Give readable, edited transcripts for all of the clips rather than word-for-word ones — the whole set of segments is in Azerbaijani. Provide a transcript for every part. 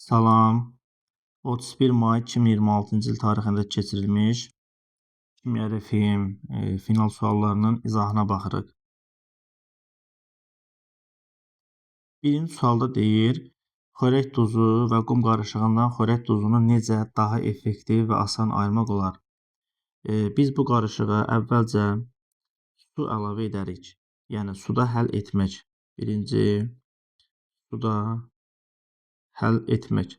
Salam. 31 may 2026-cı il tarixində keçirilmiş Kimya RFM final suallarının izahına baxırıq. Birinci sualda deyir, xörək duzu və qum qarışığından xörək duzunu necə daha effektiv və asan ayırmaq olar? Biz bu qarışığa əvvəlcə su əlavə edərik. Yəni suda həll etmək. Birinci, suda həll etmək.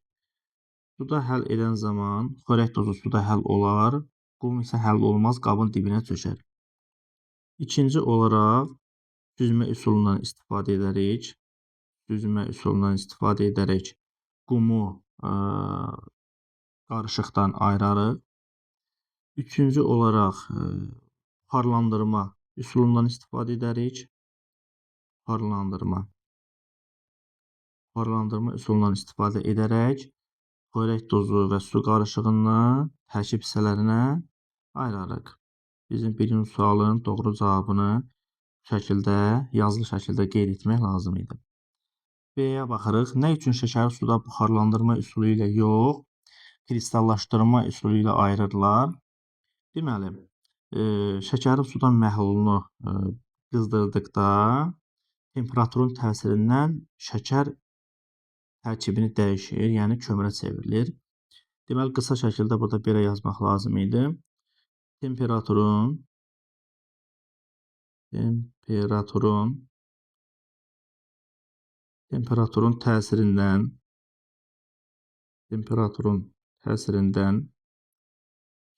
Suda həll edən zaman xörək duzu suda həll olar, qum isə həll olmaz, qabın dibinə çökər. İkinci olaraq süzmə üsulundan istifadə edərik. Süzmə üsulundan istifadə edərək qumu qarışıqdan ayırarıq. Üçüncü olaraq buxarlandırma üsulundan istifadə edərik. Buxarlandırma üsulundan istifadə edərək xörək duzu və su qarışığından tərkib hissələrinə ayırarıq. Bizim birinci sualın doğru cavabını şəkildə, yazılı şəkildə qeyd etmək lazım idi. B-yə baxırıq. Nə üçün şəkəri suda buxarlandırma üsulu ilə yox, kristallaşdırma üsulu ilə ayırırlar? Deməli, şəkərin sudan məhlulunu qızdırdıqda temperaturun təsirindən şəkər tərkibini dəyişir, yəni kömürə çevrilir. Deməli, qısa şəkildə burada belə yazmaq lazım idi. Temperaturun təsirindən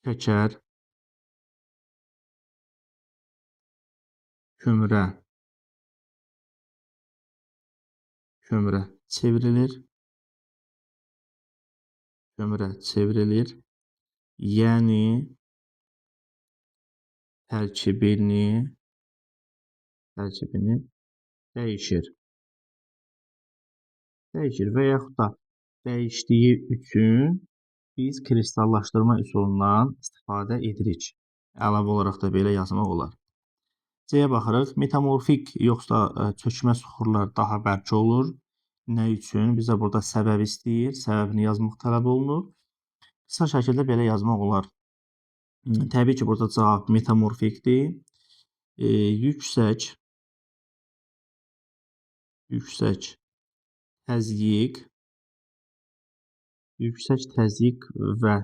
şəkər kömürə çevrilir. Kömürə çevrilir. Yəni tərkibini dəyişir. Dəyişir və yaxud da dəyişdiyi üçün biz kristallaşdırma üsulundan istifadə edirik. Əlavə olaraq da belə yazmaq olar. C-yə baxırıq. Metamorfik yoxsa çökmə suxurlar daha bərk olur. Nə üçün? Bizə burada səbəb istəyir. Səbəbini yazmaq tələb olunur. Qısa şəkildə belə yazmaq olar. Təbii ki, burada cavab metamorfikdir. Yüksək təzyiq və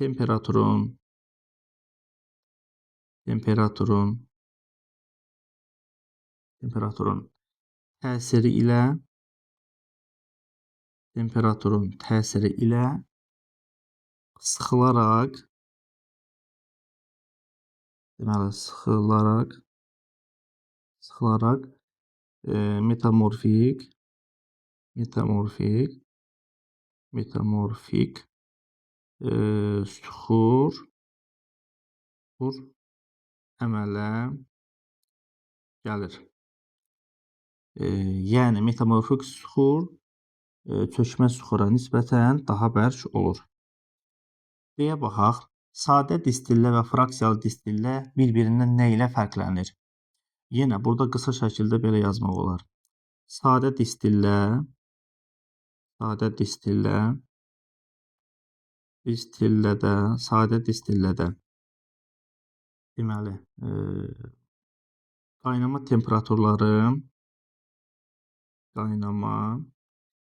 temperaturun təsiri ilə sıxılaraq metamorfik suxur əmələ gəlir. Yəni metamorfik suxur çökmə suxura nisbətən daha bərk olur. D-yə baxaq. Sadə distillə və fraksiyalı distillə bir-birindən nə ilə fərqlənir? Yenə burada qısa şəkildə belə yazmaq olar. Sadə distillə deməli, qaynama temperaturları,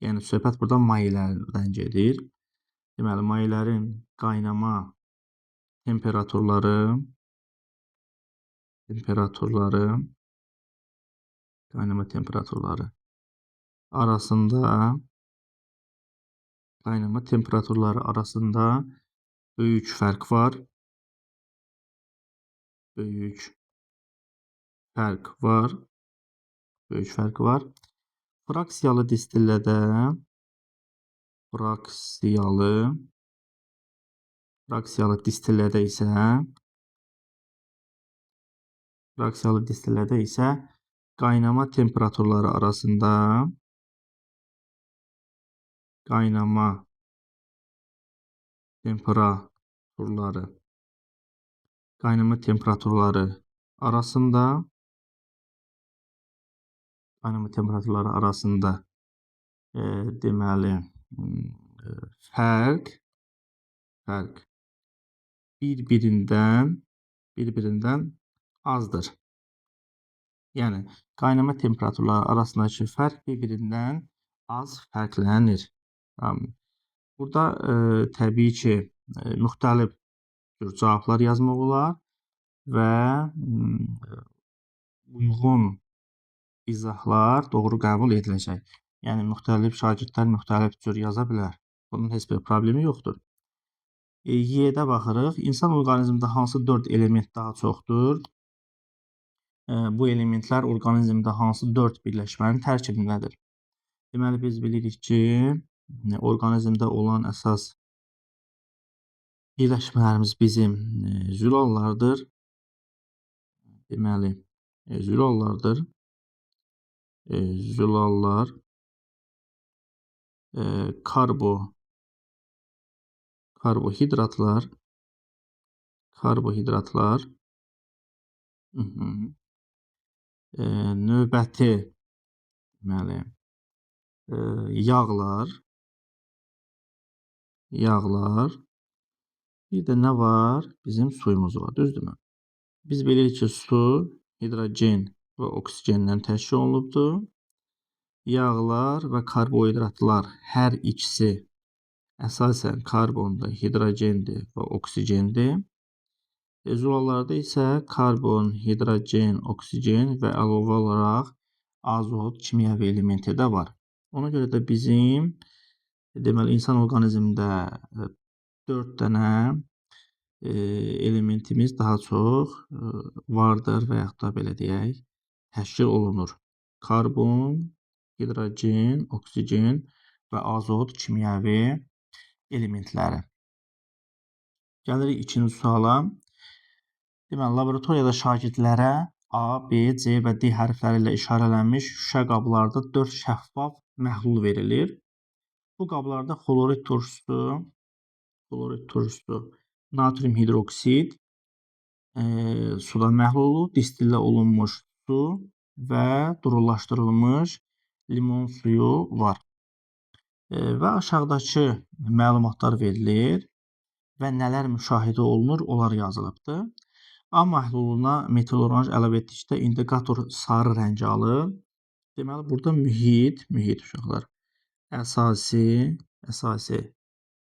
yəni söhbət burada mayelərdən gedir. Deməli, mayələrin qaynama temperaturları arasında böyük fərq var. Böyük fərq var. Fraksiyalı distillədə isə qaynama temperaturları arasında qaynama temperaturları arasında deməli, fərq bir-birindən azdır. Yəni, qaynama temperaturları arasındakı fərq bir-birindən az fərqlənir. Burada təbii ki, müxtəlif cür cavablar yazmaq olar və uyğun izahlar doğru qəbul ediləcək. Yəni, müxtəlif şagirdlər müxtəlif cür yaza bilər. Bunun heç bir problemi yoxdur. Y-də baxırıq. İnsan orqanizmində hansı 4 element daha çoxdur? Bu elementlər orqanizmdə hansı 4 birləşmənin tərkibindədir? Deməli, biz bilirik ki, orqanizmdə olan əsas birləşmələrimiz bizim zülallardır. Deməli, zülallardır. Zülallar, karbohidratlar, növbəti, deməli, yağlar, bir də nə var? Bizim suyumuz var, düzdürmü? Biz bilirik ki, su hidrogen və oksigendən təşkil olunubdur. Yağlar və karbohidratlar hər ikisi əsasən karbondur, hidrogendir və oksigendir. Zülallarda isə karbon, hidrogen, oksigen və əlavə olaraq azot kimyəvi elementi də var. Ona görə də bizim, deməli, insan orqanizmində 4 dənə elementimiz daha çox vardır və yaxud da belə deyək, təşkil olunur. Karbon, hidrogen, oksigen və azot kimyəvi elementləri. Gəlirik ikinci suala. Deməli, laboratoriyada şagirdlərə A, B, C və D hərfləri ilə işarələnmiş şüşə qablarda 4 şəffaf məhlul verilir. Bu qablarda xlorid turşusu, natrium hidroksid, suda məhlulu, distillə olunmuş su və durulaşdırılmış limon suyu var. Və aşağıdakı məlumatlar verilir və nələr müşahidə olunur, onlar yazılıbdır. A məhluluna metil oranj əlavə etdikdə indikator sarı rəngi alır. Deməli, burada mühit uşaqlar, əsasi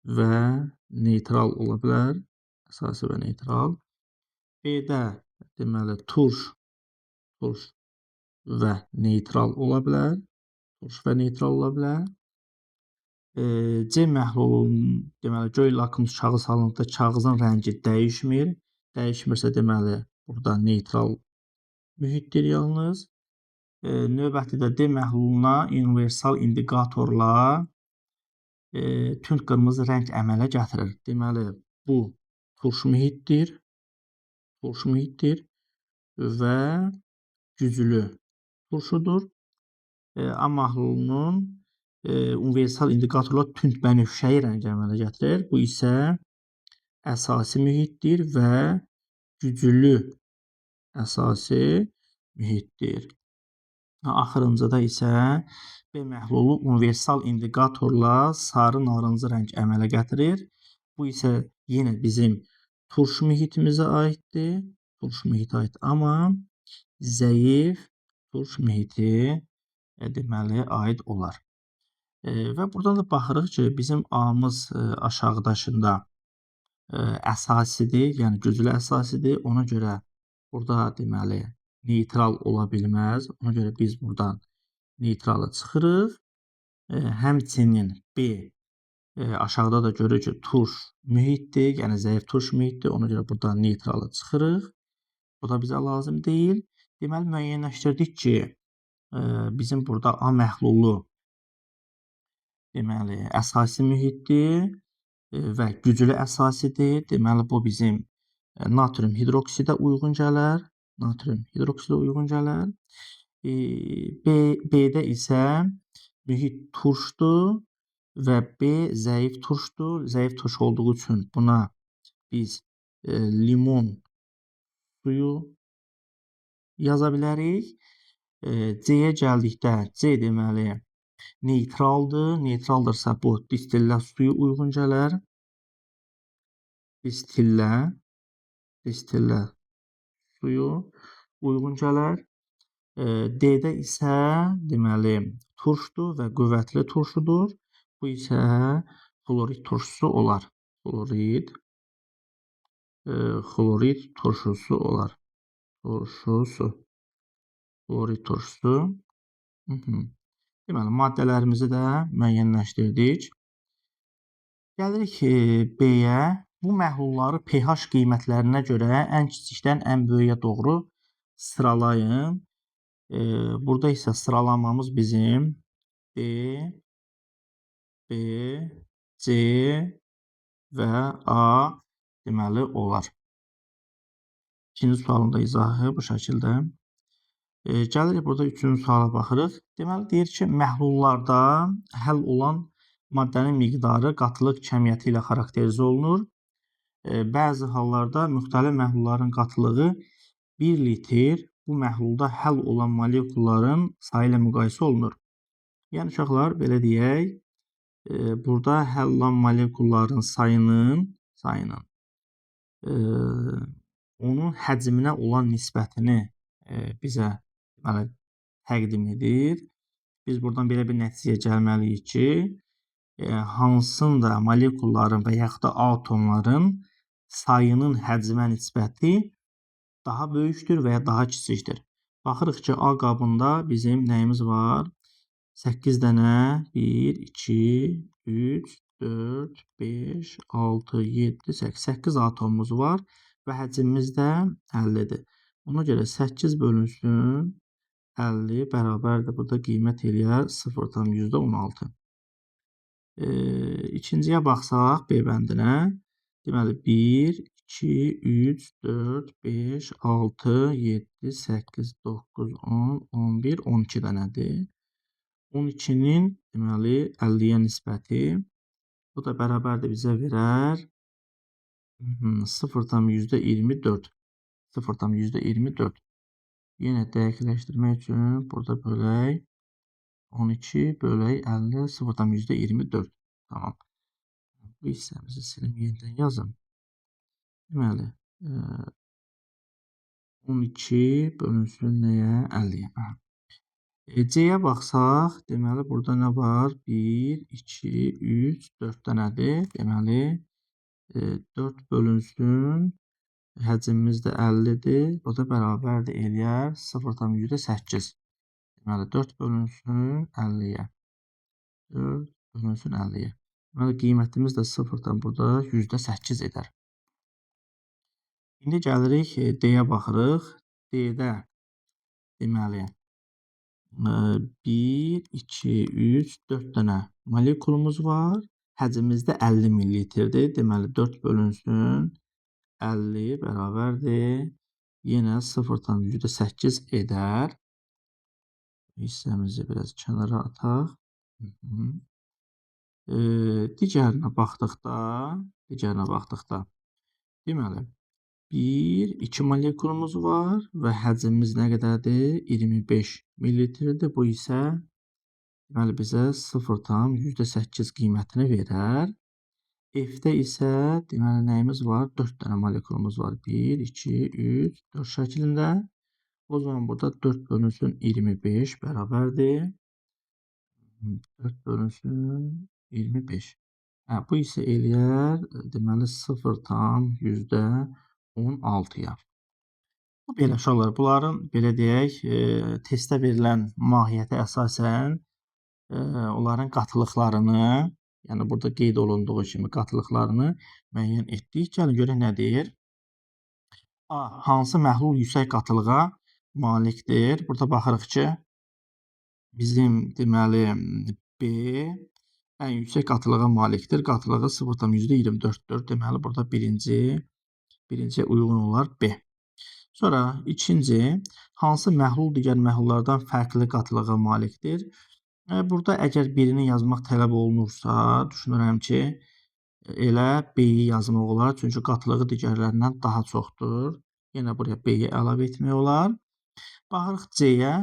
və neytral ola bilər. Əsasi və neytral. B-də, deməli, turş və neytral ola bilər. Turş və neytral ola bilər. C məhlulunun, deməli, göy lakmus kağız salındıqda kağızın rəngi dəyişmir. Dəyişmirsə, deməli, burada neytral mühitdir yalnız. Növbəti də D məhluluna universal indikatorla tünd qırmızı rəng əmələ gətirir. Deməli, bu turş mühitdir. Turş mühitdir və güclü turşudur. A məhlulunun universal indikatorla tünd bənövşəyi rəng əmələ gətirir. Bu isə əsasi mühitdir və güclü əsasi mühitdir. Axırıncıda isə B məhlulu universal indikatorla sarı narıncı rəng əmələ gətirir. Bu isə yenə bizim turş mühitimizə aiddir. Turş mühitə aid, amma zəif turş mühiti deməli aid olar. Və buradan da baxırıq ki, bizim A-mız aşağıdaşında əsasidir, yəni güclü əsasidir. Ona görə burada deməli neytral ola bilməz. Ona görə biz buradan neytralı çıxırıq. Həmçinin B aşağıda da görürük ki, turş mühitdir, yəni zəif turş mühitdir. Ona görə buradan neytralı çıxırıq. Bu da bizə lazım deyil. Deməli, müəyyənləşdirdik ki, bizim burada A məhlulu deməli, əsasi mühitdir və güclü əsasidir. Deməli, bu bizim natrium hidroksidə uyğun gələr. Natrium hidroksidə uyğun gələr. B-də isə mühit turşdur və B zəif turşdur. Zəif turş olduğu üçün buna biz limon suyu yaza bilərik. C-yə gəldikdə C deməli Neytraldır. Neytraldırsa bu distillə suyu uyğun gələr. Distillə suyu uyğun gələr. D-də isə deməli turşdur və qüvvətli turşudur. Bu isə xlorid turşusu olar. Xlorid turşusu olar. Turşusu. Xlorid turşusu. Deməli, maddələrimizi də müəyyənləşdirdik. Gəlirik B-yə. Bu məhlulları pH qiymətlərinə görə ən kiçikdən ən böyüyə doğru sıralayın. Burada isə sıralamamız bizim D, B, C və A deməli olar. İkinci sualın da izahı bu şəkildə. Gəlirik burada üçüncü suala baxırıq. Deməli, deyir ki, məhlullarda həll olan maddənin miqdarı qatılıq kəmiyyəti ilə xarakterizə olunur. Bəzi hallarda müxtəlif məhlulların qatılığı 1 litr bu məhlulda həll olan molekulların sayı ilə müqayisə olunur. Yəni, uşaqlar, belə deyək, burada həll olan molekulların sayının onun həcminə olan nisbətini bizə deməli, təqdim edir. Biz buradan belə bir nəticəyə gəlməliyik ki, hansında molekulların və yaxud da atomların sayının həcmə nisbəti daha böyükdür və ya daha kiçikdir. Baxırıq ki, A qabında bizim nəyimiz var? 8 dənə 1, 2, 3, 4, 5, 6, 7, 8. 8 atomumuz var və həcmimiz də 50-dir. Ona görə 8 bölünsün 50 bərabərdir. Burada qiymət eləyər 0,16. İkinciyə baxsaq B bəndinə. Deməli, 1, 2, 3, 4, 5, 6, 7, 8, 9, 10, 11, 12 dənədir. 12-nin deməli 50-yə nisbəti bu da bərabərdir bizə verər 0,24. 0,24. Yenə dəqiqləşdirmək üçün burada bölək 12 bölək 50 0,24. Tamam. Bu hissəmizi silim, yenidən yazım. Deməli, 12 bölünsün nəyə? 50-yə. C-yə baxsaq, deməli, burada nə var? 1, 2, 3, 4 dənədir. Deməli, 4 bölünsün, həcmimiz də 50-dir. O da bərabərdir eləyər 0,8. Deməli, 4 bölünsün 50-yə. 4 bölünsün 50-yə. Deməli, qiymətimiz də 0-dan burada %8 edər. İndi gəlirik D-yə baxırıq. D-də deməli 1, 2, 3, 4 dənə molekulumuz var. Həcmimiz də 50 millilitrdir. Deməli, 4 bölünsün 50 bərabərdir. Yenə 0,8 edər. Hissəmizi biraz kənara ataq. Digərinə baxdıqda, deməli, 1, 2 molekulumuz var və həcmimiz nə qədərdir? 25 millilitrdir. Bu isə deməli, bizə 0,8 qiymətini verər. F-də isə deməli, nəyimiz var? 4 dənə molekulumuz var. 1, 2, 3, 4 şəklində. O zaman burada 4 bölünsün 25 bərabərdir. 4 bölünsün 25. Hə, bu isə eləyər, deməli, 0,16-ya. Bu belə uşaqlar, bunların, belə deyək, testdə verilən mahiyyətə əsasən onların qatılıqlarını, yəni burada qeyd olunduğu kimi qatılıqlarını müəyyən etdik. Gəlin görək nə deyir. A. Hansı məhlul yüksək qatılığa malikdir? Burada baxırıq ki, bizim deməli B ən yüksək qatılığa malikdir. Qatılığı 0,24-dür. Deməli, burada birinciyə uyğun olar B. Sonra ikinci, hansı məhlul digər məhlullardan fərqli qatılığa malikdir? Burada əgər birini yazmaq tələb olunursa, düşünürəm ki, elə B-yi yazmaq olar. Çünki qatılığı digərlərindən daha çoxdur. Yenə buraya B-yi əlavə etmək olar. Baxırıq C-yə.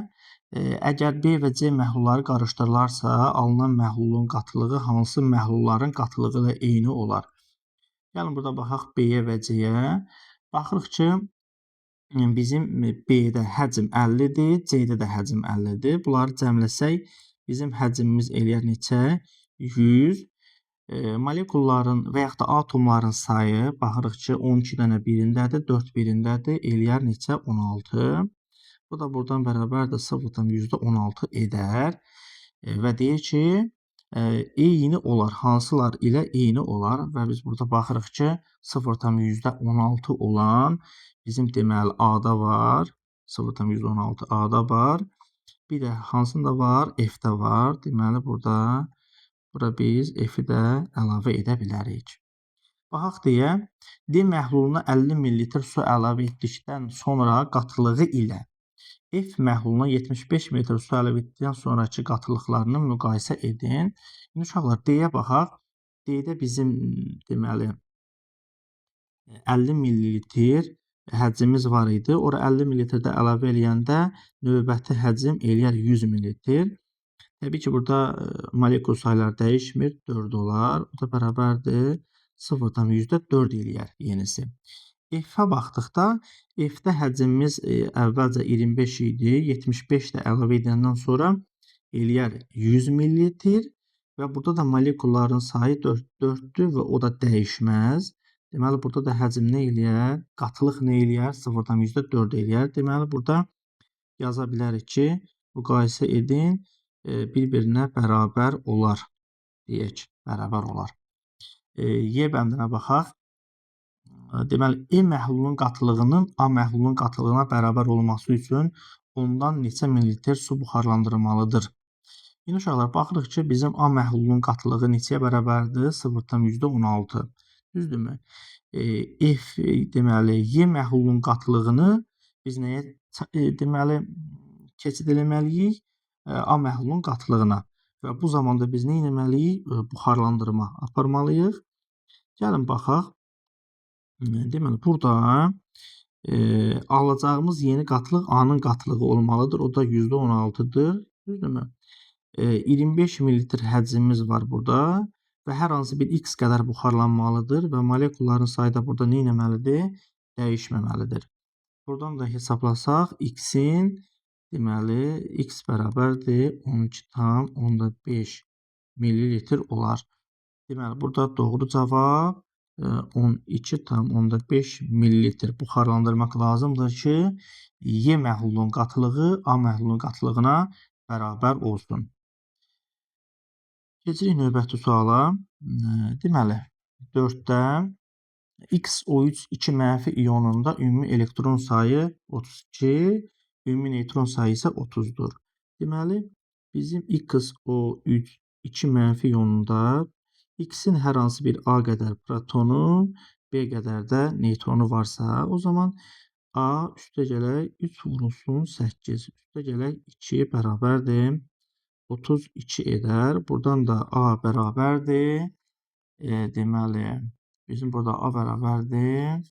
Əgər B və C məhlulları qarışdırılarsa, alınan məhlulun qatılığı hansı məhlulların qatılığı ilə eyni olar? Gəlin burada baxaq B-yə və C-yə. Baxırıq ki, bizim B-də həcm 50-dir, C-də də həcm 50-dir. Bunları cəmləsək, bizim həcmimiz eləyər neçə? 100. Molekulların və yaxud da atomların sayı, baxırıq ki, 12 dənə birindədir, 4 birindədir, eləyər neçə? 16. Bu da buradan bərabərdir 0,16 edər. Və deyir ki, eyni olar. Hansılar ilə eyni olar? Və biz burada baxırıq ki, 0,16 olan bizim deməli A-da var. 0,16 A-da var. Bir də hansında var? F-də var. Deməli, bura biz F-i də əlavə edə bilərik. Baxaq deyə, D məhluluna 50 ml su əlavə etdikdən sonra qatılığı ilə F məhluluna 75 ml su əlavə etdikdən sonrakı qatılıqlarını müqayisə edin. İndi uşaqlar, D-yə baxaq. D-də bizim deməli 50 ml həcmimiz var idi. Ora 50 ml-də əlavə eləyəndə növbəti həcm eləyər 100 ml. Təbii ki, burada molekul sayları dəyişmir. 4 olar. O da bərabərdir 0,4 eləyər yenisi. F-ə baxdıqda, F-də həcmimiz əvvəlcə 25 idi. 75 də əlavə edəndən sonra eləyər 100 ml və burada da molekulların sayı 4-dür və o da dəyişməz. Deməli, burada da həcm nə eləyər? Qatılıq nə eləyər? 0,4 eləyər. Deməli, burada yaza bilərik ki, müqayisə edin, bir-birinə bərabər olar deyək, bərabər olar. Y bəndinə baxaq. Deməli, E məhlulunun qatılığının A məhlulunun qatılığına bərabər olması üçün ondan neçə millilitr su buxarlandırılmalıdır? İndi uşaqlar, baxırıq ki, bizim A məhlulunun qatılığı neçəyə bərabərdir? 0,16. Düzdürmü? F, deməli, Y məhlulunun qatılığını biz nəyə deməli, keçid eləməliyik? A məhlulunun qatılığına. Və bu zamanda biz nə etməliyik? Buxarlandırma aparmalıyıq. Gəlin baxaq. Deməli, burada alacağımız yeni qatılıq A-nın qatılığı olmalıdır. O da %16-dır. Düzdürmü? 25 ml həcmimiz var burada və hər hansı bir x qədər buxarlanmalıdır və molekulların sayı da burada nə etməlidir? Dəyişməməlidir. Buradan da hesablasaq, x-in, deməli, x bərabərdir 12,5 millilitr olar. Deməli, burada doğru cavab 12,5 millilitr buxarlandırmaq lazımdır ki, Y məhlulunun qatılığı A məhlulunun qatılığına bərabər olsun. Keçirik növbəti suala. Deməli, 4-də XO3 2 mənfi ionunda ümumi elektron sayı 32, ümumi neytron sayı isə 30-dur. Deməli, bizim XO3 2 mənfi ionunda X-in hər hansı bir A qədər protonu, B qədər də neytronu varsa, o zaman A üstə gələk 3 vurulsun 8, üstə gələk 2 bərabərdir 32 edər. Buradan da A bərabərdir. Deməli, bizim burada A bərabərdir.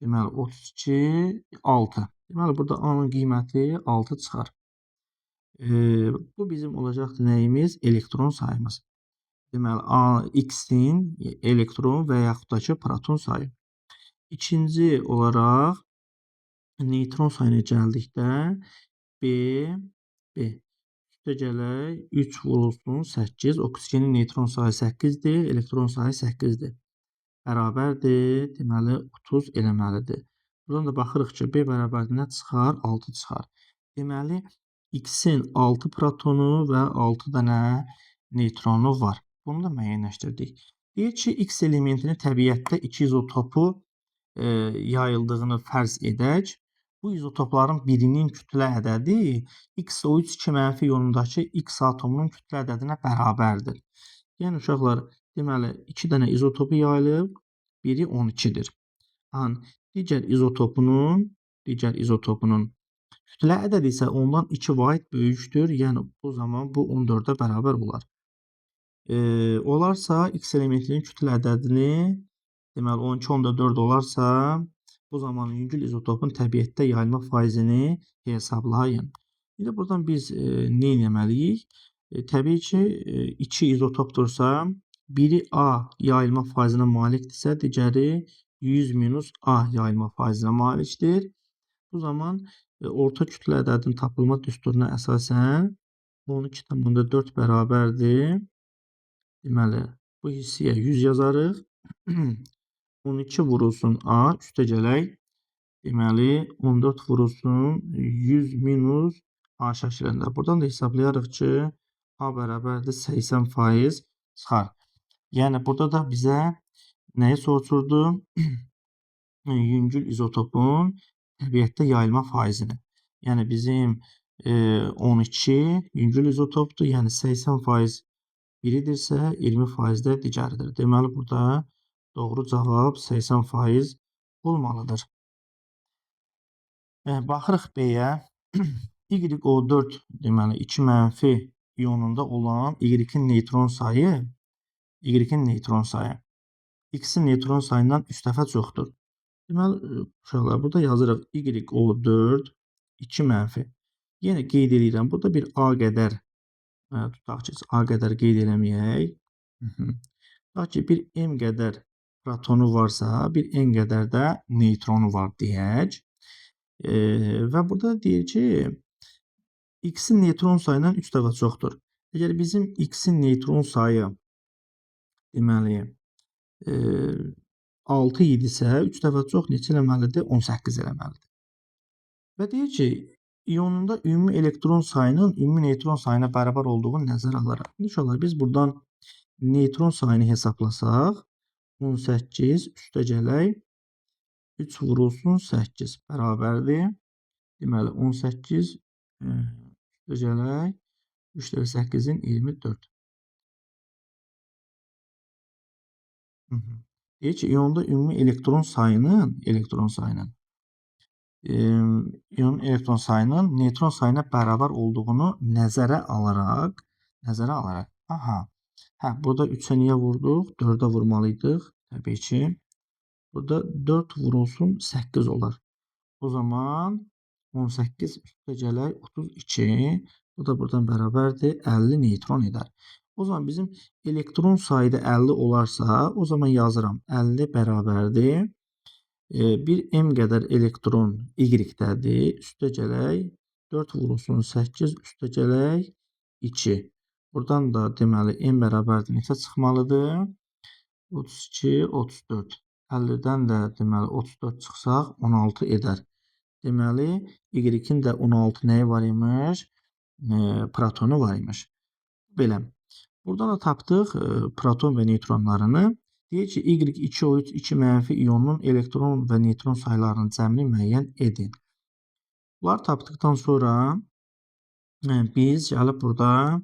Deməli, 32, 6. Deməli, burada A-nın qiyməti 6 çıxar. Bu bizim olacaqdır nəyimiz? Elektron sayımız. Deməli, A, X-in elektron və yaxud da ki, proton sayı. İkinci olaraq neytron sayına gəldikdə B, B üstə gələk 3 vurulsun 8. Oksigenin neytron sayı 8-dir, elektron sayı 8-dir. Bərabərdir, deməli 30 eləməlidir. Buradan da baxırıq ki, B bərabərdir nə çıxar? 6 çıxar. Deməli, X-in 6 protonu və 6 dənə neytronu var. Bunu da müəyyənləşdirdik. Deyir ki, X elementinin təbiətdə 2 izotopu yayıldığını fərz edək. Bu izotopların birinin kütlə ədədi XO3 2 mənfi ionundakı X atomunun kütlə ədədinə bərabərdir. Yəni uşaqlar, deməli 2 dənə izotopu yayılıb, biri 12-dir. Digər izotopunun kütlə ədədi isə ondan 2 vahid böyükdür. Yəni bu zaman bu 14-ə bərabər olar. Olarsa X elementinin kütlə ədədini, deməli 12.4 olarsa, Bu zaman yüngül izotopun təbiətdə yayılma faizini hesablayın. İndi buradan biz nə etməliyik? Təbii ki, 2 izotopdursa, biri A yayılma faizinə malikdirsə, digəri 100 minus A yayılma faizinə malikdir. Bu zaman orta kütlə ədədinin tapılma düsturuna əsasən 12,4 bərabərdir. Deməli, bu hissəyə 100 yazarıq. 12 vurulsun A, üstə gələk. Deməli, 14 vurulsun 100 minus A şəklində. Buradan da hesablayarıq ki, A bərabərdir 80% çıxar. Yəni, burada da bizə nəyi soruşurdu? Yüngül izotopun təbiətdə yayılma faizini. Yəni, bizim 12 yüngül izotopdur. Yəni, 80% biridirsə, 20% də digəridir. Deməli, burada doğru cavab 80% olmalıdır. Baxırıq B-yə. YO4, deməli, 2 mənfi ionunda olan Y-in neytron sayı, Y-in neytron sayı X-in neytron sayından 3 dəfə çoxdur. Deməli, uşaqlar, burada yazırıq YO4 2 mənfi. Yenə qeyd edirəm, burada bir A qədər, tutaq ki, A qədər qeyd eləməyək. Tutaq ki, bir M qədər protonu varsa, bir N qədər də neytronu var deyək. Və burada deyir ki, X-in neytron sayından 3 dəfə çoxdur. Əgər bizim X-in neytron sayı, deməli, 6 idisə, 3 dəfə çox neçə eləməlidir? 18 eləməlidir. Və deyir ki, ionunda ümumi elektron sayının ümumi neytron sayına bərabər olduğunu nəzərə alaraq. İnşallah biz buradan neytron sayını hesablasaq, 18 üstə gələk, 3 vurulsun 8 bərabərdir. Deməli, 18 üstə gələk, 3 dəfə 8-in 24. Deyir ki, ionda ümumi elektron sayının, ionun elektron sayının neytron sayına bərabər olduğunu nəzərə alaraq, aha, hə, burada 3-ə niyə vurduq? 4-ə vurmalıydıq, təbii ki. Burada 4 vurulsun 8 olar. O zaman 18 üstə gələk 32. Bu da buradan bərabərdir, 50 neytron edər. O zaman bizim elektron sayı da 50 olarsa, o zaman yazıram 50 bərabərdir. Bir M qədər elektron Y-dədir. Üstə gələk 4 vurulsun 8, üstə gələk 2. Buradan da deməli M bərabərdir neçə çıxmalıdır? 32, 34. 50-dən də deməli 34 çıxsaq 16 edər. Deməli Y-in də 16 nəyi var imiş? Protonu var imiş. Belə. Buradan da tapdıq proton və neytronlarını. Deyir ki, Y2O3 2 mənfi ionunun elektron və neytron saylarının cəmini müəyyən edin. Bunları tapdıqdan sonra biz gəlib burada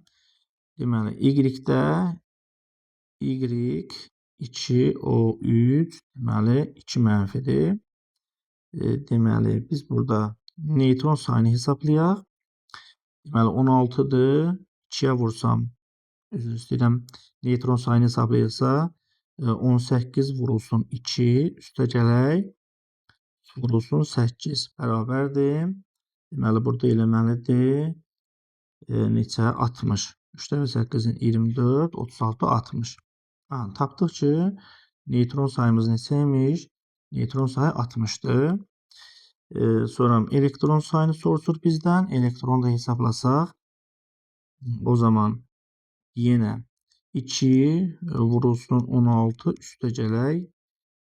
deməli Y-də Y2O3 deməli 2 mənfidir. Deməli biz burada neytron sayını hesablayaq. Deməli 16-dır. 2-yə vursam, üzr istəyirəm, neytron sayını hesablayırsa 18 vurulsun 2, üstə gələk vurulsun 8 bərabərdir. Deməli burada eləməlidir. Neçə? 60. 3 dəfə 8-in 24, 36, 60. Aha, tapdıq ki, neytron sayımız neçə imiş? Neytron sayı 60-dır. Sonra elektron sayını soruşur bizdən. Elektronu da hesablasaq, o zaman yenə 2 vurulsun 16, üstə gələk.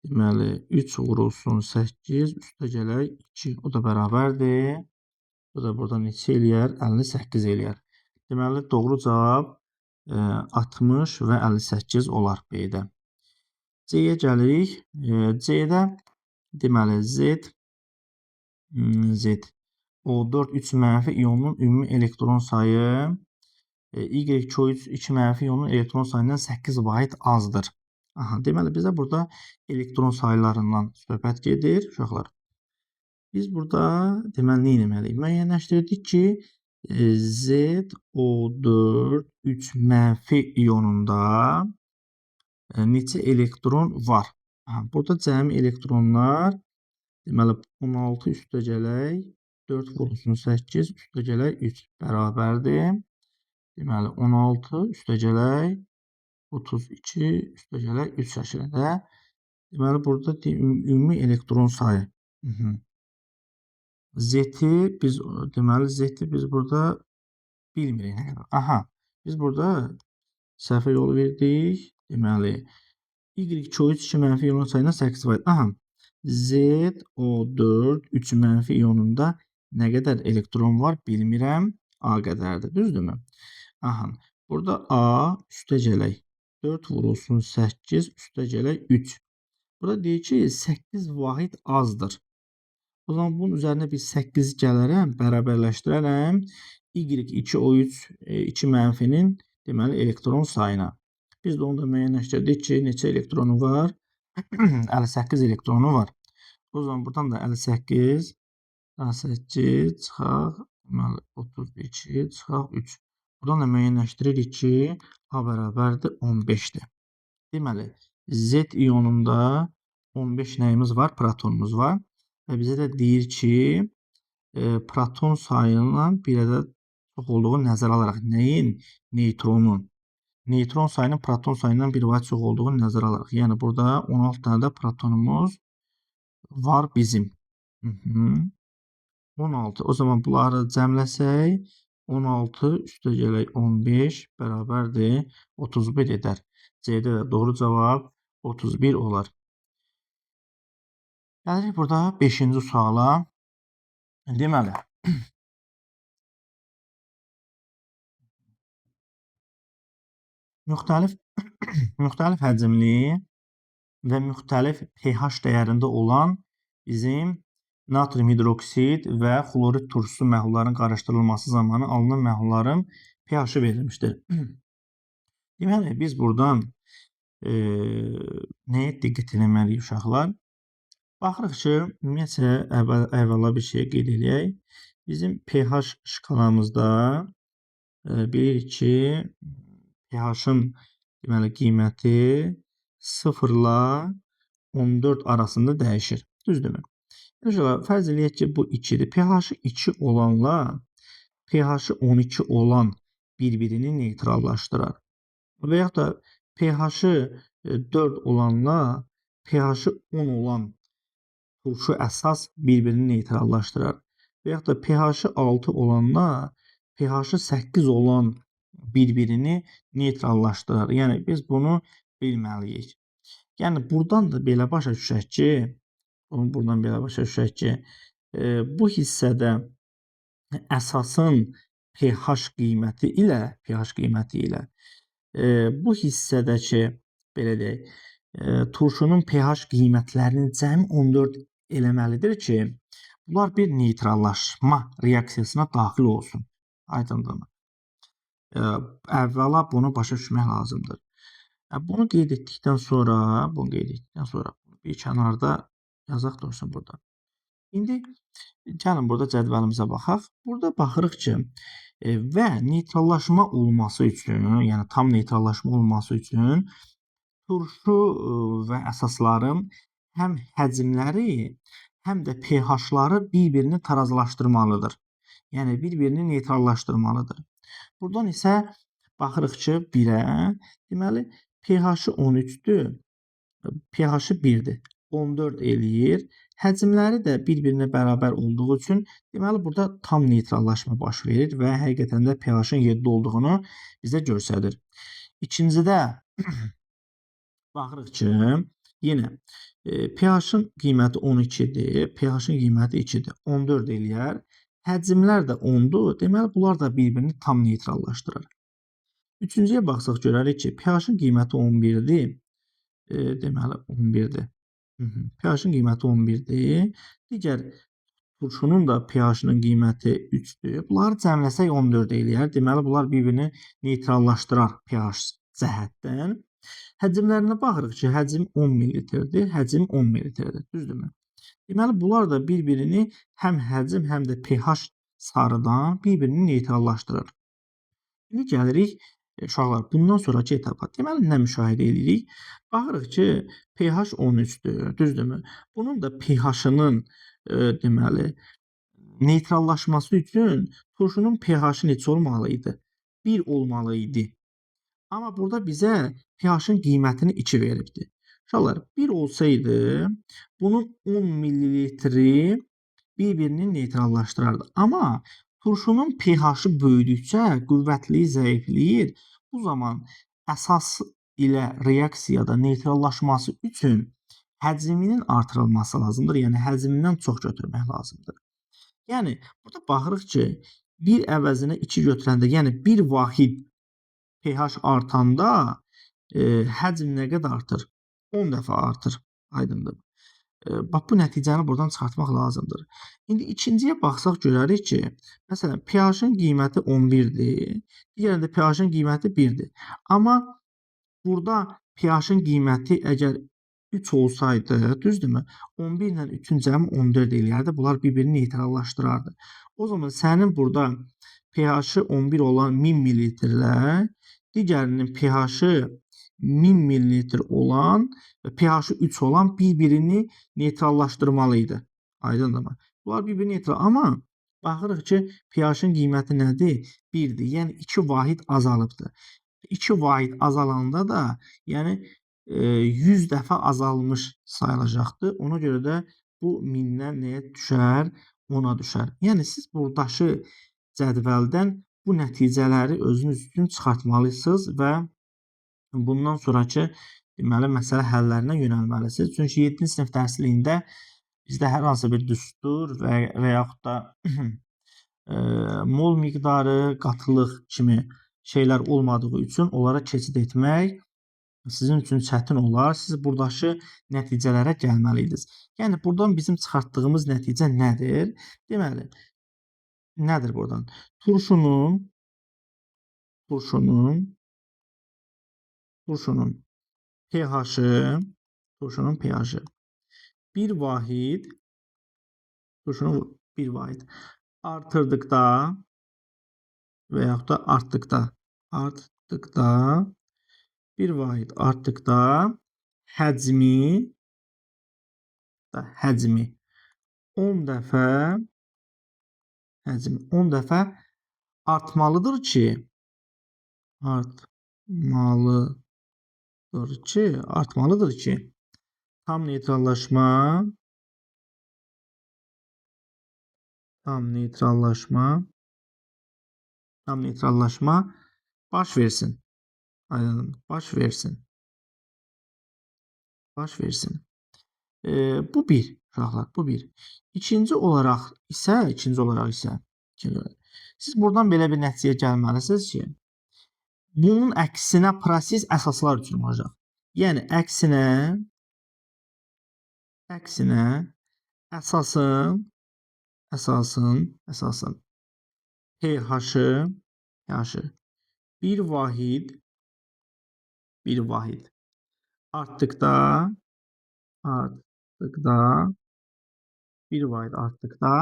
Deməli, 3 vurulsun 8, üstə gələk 2. O da bərabərdir. Bu da burada neçə eləyər? 58 eləyər. Deməli, doğru cavab 60 və 58 olar B-də. C-yə gəlirik. C-də deməli, Z O4 3 mənfi ionunun ümumi elektron sayı Y2O3 2 mənfi ionunun elektron sayından 8 vahid azdır. Aha, deməli, bizə burada elektron saylarından söhbət gedir, uşaqlar. Biz burada deməli, nə etməliyik? Müəyyənləşdirdik ki, ZO4 3 mənfi ionunda neçə elektron var? Aha, burada cəmi elektronlar Deməli, 16 üstə gələk, 4 vurulsun 8 üstə gələk 3 bərabərdir. Deməli, 16 üstə gələk 32 üstə gələk 3 şəklində. Deməli, burada ümumi elektron sayı. Z-i biz, deməli, Z-i biz burada bilmirik nə qədər. Aha, biz burada səhvə yol verdik. Deməli, Y2O3 2 mənfi ionun sayından 8 var. Aha, ZO4 3 mənfi ionunda nə qədər elektron var bilmirəm. A qədərdir, düzdürmü? Aha, burada A üstə gələk 4 vurulsun 8 üstə gələk 3. Burada deyir ki, 8 vahid azdır. O zaman bunun üzərinə bir 8 gələrəm, bərabərləşdirərəm Y2O3 2 mənfinin deməli elektron sayına. Biz də onu da müəyyənləşdirdik ki, neçə elektronu var? 58 elektronu var. O zaman buradan da 58, 8 çıxaq, deməli 32 çıxaq 3. Buradan da müəyyənləşdiririk ki, A bərabərdir 15-dir. Deməli, Z ionunda 15 nəyimiz var? Protonumuz var. Və bizə də deyir ki, proton sayından bir ədəd çox olduğunu nəzərə alaraq nəyin? Neytronun. Neytron sayının proton sayından bir vahid çox olduğunu nəzərə alaraq. Yəni, burada 16 dənə də protonumuz var bizim. 16. O zaman bunları cəmləsək, 16 üstə gələk 15 bərabərdir 31 edər. C-də də doğru cavab 31 olar. Gəlirik burada 5-ci suala. Deməli, müxtəlif həcmli və müxtəlif pH dəyərində olan bizim natrium hidroksid və xlorid turşusu məhlullarının qarışdırılması zamanı alınan məhlulların pH-ı verilmişdir. Deməli, biz buradan nəyə diqqət eləməliyik uşaqlar? Baxırıq ki, ümumiyyətcə, əvvəla bir şey qeyd eləyək. Bizim pH şkalamızda bilirik ki, pH-ın deməli, qiyməti 0 ilə 14 arasında dəyişir. Düzdürmü? Uşaqlar, fərz eləyək ki, bu 2-dir. pH-ı 2 olanla pH-ı 12 olan bir-birini neytrallaşdırar. Və yaxud da pH-ı 4 olanla pH-ı 10 olan turşu əsas bir-birini neytrallaşdırar. Və yaxud da pH-ı 6 olanla pH-ı 8 olan bir-birini neytrallaşdırar. Yəni, biz bunu bilməliyik. Yəni, buradan da belə başa düşək ki, bu hissədə əsasın pH qiyməti ilə, bu hissədəki, belə deyək, turşunun pH qiymətlərinin cəmi 14 eləməlidir ki, bunlar bir neytrallaşma reaksiyasına daxil olsun. Aydındırmı? Əvvəla bunu başa düşmək lazımdır. Bunu qeyd etdikdən sonra, bir kənarda yazaq dursun burada. İndi gəlin burada cədvəlimizə baxaq. Burada baxırıq ki, və neytrallaşma olması üçün, yəni tam neytrallaşma olması üçün turşu və əsasların həm həcmləri, həm də pH-ları bir-birini tarazlaşdırmalıdır. Yəni, bir-birini neytrallaşdırmalıdır. Buradan isə baxırıq ki, 1-ə, deməli, pH-ı 13-dür, pH-ı 1-dir, 14 eləyir. Həcmləri də bir-birinə bərabər olduğu üçün, deməli, burada tam neytrallaşma baş verir və həqiqətən də pH-ın 7 olduğunu bizə göstərir. İkincidə baxırıq ki, yenə pH-ın qiyməti 12-dir, pH-ın qiyməti 2-dir, 14 eləyər. Həcmlər də 10-dur, deməli, bunlar da bir-birini tam neytrallaşdırır. Üçüncüyə baxsaq görərik ki, pH-ın qiyməti 11-dir, deməli, 11-dir. pH-ın qiyməti 11-dir. Digər turşunun da pH-ının qiyməti 3-dür. Bunları cəmləsək 14 eləyər. Deməli, bunlar bir-birini neytrallaşdırar pH cəhətdən. Həcmlərinə baxırıq ki, həcm 10 millilitrdir, həcm 10 millilitrdir. Düzdürmü? Deməli, bunlar da bir-birini həm həcm, həm də pH sarıdan bir-birini neytrallaşdırır. İndi gəlirik Uşaqlar, bundan sonraki etapa. Deməli, nə müşahidə edirik? Baxırıq ki, pH 13-dür, düzdürmü? Bunun da pH-ının deməli, neytrallaşması üçün turşunun pH-ı neçə olmalı idi? 1 olmalı idi. Amma burada bizə pH-ın qiymətini 2 veribdir. Uşaqlar, 1 olsaydı, bunun 10 millilitri bir-birini neytrallaşdırardı. Amma turşunun pH-ı böyüdükcə qüvvətliyi zəifləyir. Bu zaman əsas ilə reaksiyada neytrallaşması üçün həcminin artırılması lazımdır. Yəni, həcmindən çox götürmək lazımdır. Yəni, burada baxırıq ki, 1 əvəzinə 2 götürəndə, yəni 1 vahid pH artanda həcm nə qədər artır? 10 dəfə artır. Aydındır. Bax, bu nəticəni buradan çıxartmaq lazımdır. İndi ikinciyə baxsaq görərik ki, məsələn, pH-ın qiyməti 11-dir, digərində pH-ın qiyməti 1-dir. Amma burada pH-ın qiyməti əgər 3 olsaydı, düzdürmü? 11 ilə 3-ün cəmi 14 eləyərdi. Bunlar bir-birini neytrallaşdırardı. O zaman sənin burada pH-ı 11 olan 1000 millilitrlə digərinin pH-ı 1000 millilitr olan və pH-ı 3 olan bir-birini neytrallaşdırmalı idi. Aydındırmı? Bunlar bir-birini neytral. Amma baxırıq ki, pH-ın qiyməti nədir? 1-dir. Yəni 2 vahid azalıbdır. 2 vahid azalanda da, yəni 100 dəfə azalmış sayılacaqdır. Ona görə də bu 1000-dən nəyə düşər? 10-a düşər. Yəni siz buradakı cədvəldən bu nəticələri özünüz üçün çıxartmalısınız və bundan sonraki deməli, məsələ həllərinə yönəlməlisiniz. Çünki 7-ci sinif dərsliyində bizdə hər hansı bir düstur və yaxud da mol miqdarı, qatılıq kimi şeylər olmadığı üçün onlara keçid etmək sizin üçün çətin olar. Siz buradakı nəticələrə gəlməliydiniz. Yəni, buradan bizim çıxartdığımız nəticə nədir? Deməli, nədir buradan? Turşunun pH-ı, turşunun pH-ı 1 vahid, turşunun 1 vahid artırdıqda və yaxud da artdıqda, 1 vahid artdıqda həcmi 10 dəfə 10 dəfə artmalıdır ki, tam neytrallaşma baş versin. Aydın, baş versin. Baş versin. Bu bir uşaqlar, bu bir. İkinci olaraq isə, siz buradan belə bir nəticəyə gəlməlisiniz ki, bunun əksinə proses əsaslar üçün olacaq. Yəni, əksinə əsasın pH-ı 1 vahid artdıqda 1 vahid artdıqda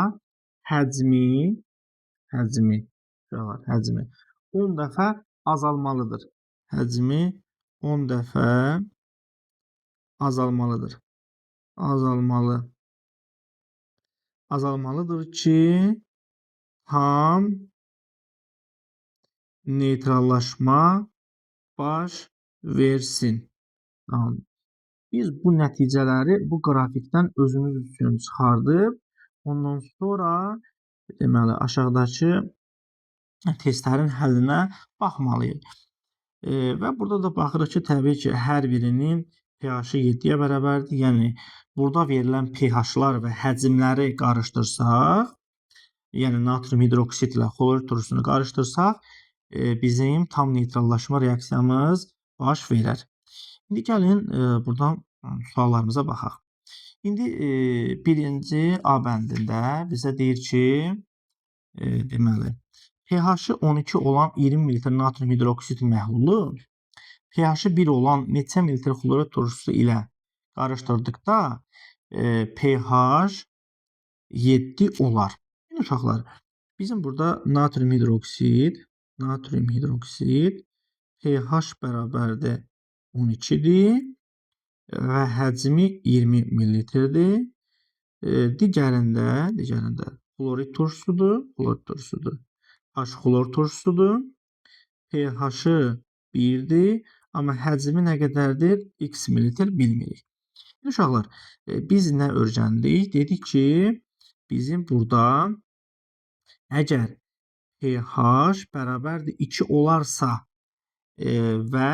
həcmi 10 dəfə azalmalıdır. Həcmi 10 dəfə azalmalıdır. Azalmalıdır ki, tam neytrallaşma baş versin. Tamam. Biz bu nəticələri bu qrafikdən özümüz üçün çıxardıb, ondan sonra deməli, aşağıdakı testlərin həllinə baxmalıyıq. Və burada da baxırıq ki, təbii ki, hər birinin pH-ı 7-yə bərabərdir. Yəni, burada verilən pH-lar və həcmləri qarışdırsaq, yəni natrium hidroksid ilə xlorid turşusunu qarışdırsaq, bizim tam neytrallaşma reaksiyamız baş verər. İndi gəlin buradan suallarımıza baxaq. İndi birinci A bəndində bizə deyir ki, deməli, pH-ı 12 olan 20 ml natrium hidroksid məhlulu pH-ı 1 olan neçə mililitr xlorid turşusu ilə qarışdırdıqda pH 7 olar. İndi uşaqlar, bizim burada natrium hidroksid pH bərabərdir 12-dir və həcmi 20 millilitrdir. Digərində xlorid turşusudur, xlorid turşusudur. H xlor turşusudur. pH-ı 1-dir, amma həcmi nə qədərdir? X millilitr bilmirik. Uşaqlar, biz nə öyrəndik? Dedik ki, bizim burada əgər pH bərabərdir 2 olarsa və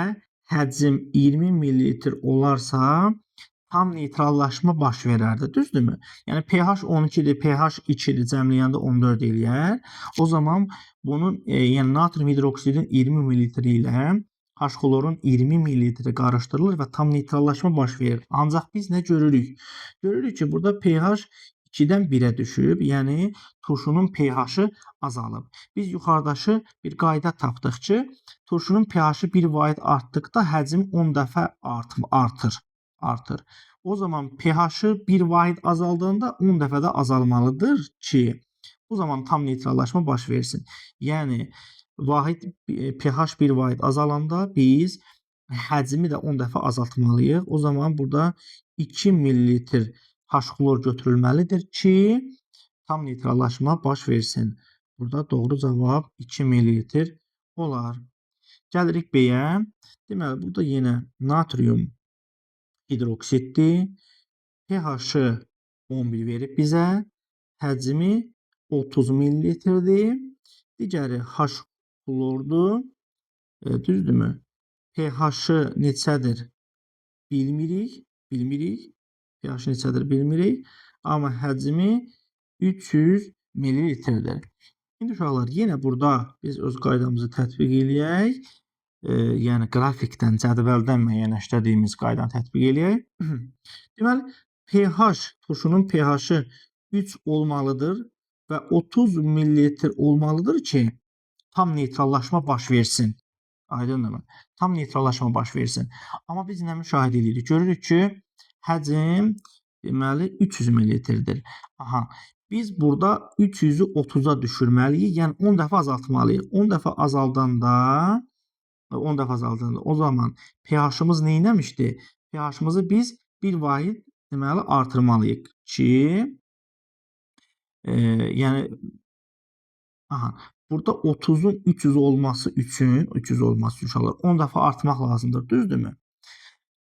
həcm 20 millilitr olarsa, tam neytrallaşma baş verərdi. Düzdürmü? Yəni pH 12-dir, pH 2-dir, cəmləyəndə 14 eləyər. O zaman bunun, yəni natrium hidroksidin 20 millilitr ilə H xlorun 20 millilitri qarışdırılır və tam neytrallaşma baş verir. Ancaq biz nə görürük? Görürük ki, burada pH 2-dən 1-ə düşüb, yəni turşunun pH-ı azalıb. Biz yuxarıdaşı bir qayda tapdıq ki, turşunun pH-ı 1 vahid artdıqda həcm 10 dəfə artır. O zaman pH-ı 1 vahid azaldığında 10 dəfə də azalmalıdır ki, bu zaman tam neytrallaşma baş versin. Yəni vahid pH 1 vahid azalanda biz həcmi də 10 dəfə azaltmalıyıq. O zaman burada 2 millilitr H xlor götürülməlidir ki, tam neytrallaşma baş versin. Burada doğru cavab 2 millilitr olar. Gəlirik B-yə. Deməli, burada yenə natrium hidroksiddir. pH-ı 11 verib bizə. Həcmi 30 millilitrdir. Digəri H xlordur. Düzdürmü? pH-ı neçədir? Bilmirik. Bilmirik. pH neçədir bilmirik. Amma həcmi 300 millilitrdir. İndi uşaqlar, yenə burada biz öz qaydamızı tətbiq eləyək. Yəni qrafikdən, cədvəldən müəyyənləşdirdiyimiz qaydanı tətbiq eləyək. Deməli, pH, turşunun pH-ı 3 olmalıdır və 30 millilitr olmalıdır ki, tam neytrallaşma baş versin. Aydındırmı? Tam neytrallaşma baş versin. Amma biz nə müşahidə edirik? Görürük ki, həcm deməli 300 millilitrdir. Aha, biz burada 300-ü 30-a düşürməliyik. Yəni 10 dəfə azaltmalıyıq. 10 dəfə azaldanda, 10 dəfə azaldanda o zaman pH-ımız nə etmişdi? pH-ımızı biz 1 vahid deməli artırmalıyıq ki, yəni aha, burada 30-un 300 olması üçün, 300 olması üçün uşaqlar 10 dəfə artmaq lazımdır, düzdürmü?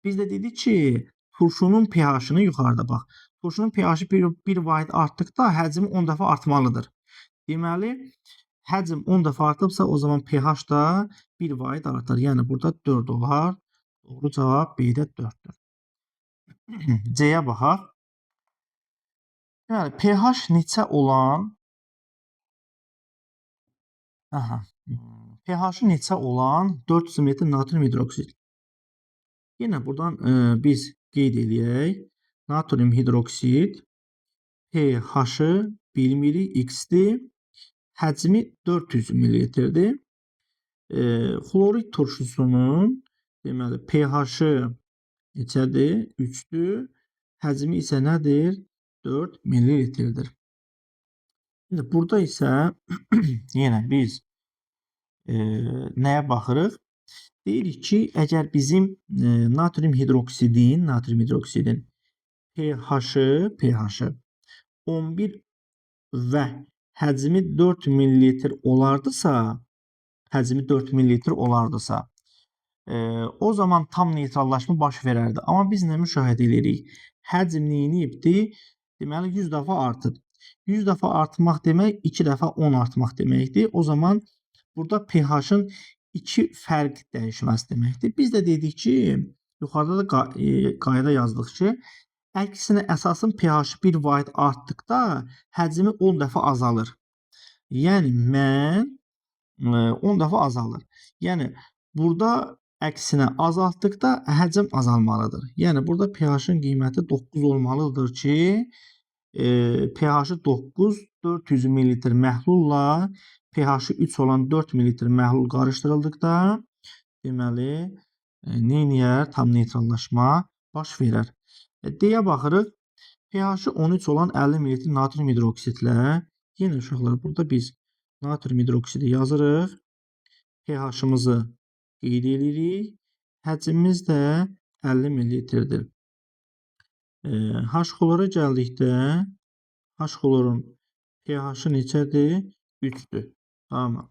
Biz də dedik ki, turşunun pH-ını yuxarıda bax. Turşunun pH-ı bir vahid artdıqda həcmi 10 dəfə artmalıdır. Deməli, həcm 10 dəfə artıbsa, o zaman pH da 1 vahid artar. Yəni burada 4 olar. Doğru cavab B-də 4-dür. C-yə baxaq. Deməli, pH neçə olan pH-ı neçə olan 400 ml natrium hidroksid. Yenə buradan biz qeyd eləyək. Natrium hidroksid pH-ı bilmirik, X-dir. Həcmi 400 millilitrdir. Xlorid turşusunun deməli pH-ı neçədir? 3-dür. Həcmi isə nədir? 4 millilitrdir. Şimdi burada isə yenə biz nəyə baxırıq? Deyirik ki, əgər bizim natrium hidroksidin pH-ı 11 və həcmi 4 millilitr olardısa, o zaman tam neytrallaşma baş verərdi. Amma biz nə müşahidə edirik? Həcm neyniyibdir? Deməli 100 dəfə artıb. 100 dəfə artmaq demək 2 dəfə 10 artmaq deməkdir. O zaman burada pH-ın 2 fərq dəyişməsi deməkdir. Biz də dedik ki, yuxarıda da qayda yazdıq ki, əksinə əsasın pH-ı 1 vahid artdıqda həcmi 10 dəfə azalır. Yəni mən 10 dəfə azalır. Yəni burada əksinə azaltdıqda həcm azalmalıdır. Yəni burada pH-ın qiyməti 9 olmalıdır ki, pH-ı 9, 400 ml məhlulla pH-ı 3 olan 4 ml məhlul qarışdırıldıqda deməli neyniyər? Tam neytrallaşma baş verər. D-yə baxırıq. pH-ı 13 olan 50 ml natrium hidroksidlə yenə uşaqlar burada biz natrium hidroksidi yazırıq. pH-ımızı qeyd edirik. Həcmimiz də 50 millilitrdir. H-xlora gəldikdə H-xlorun pH-ı neçədir? 3-dür. Tamam.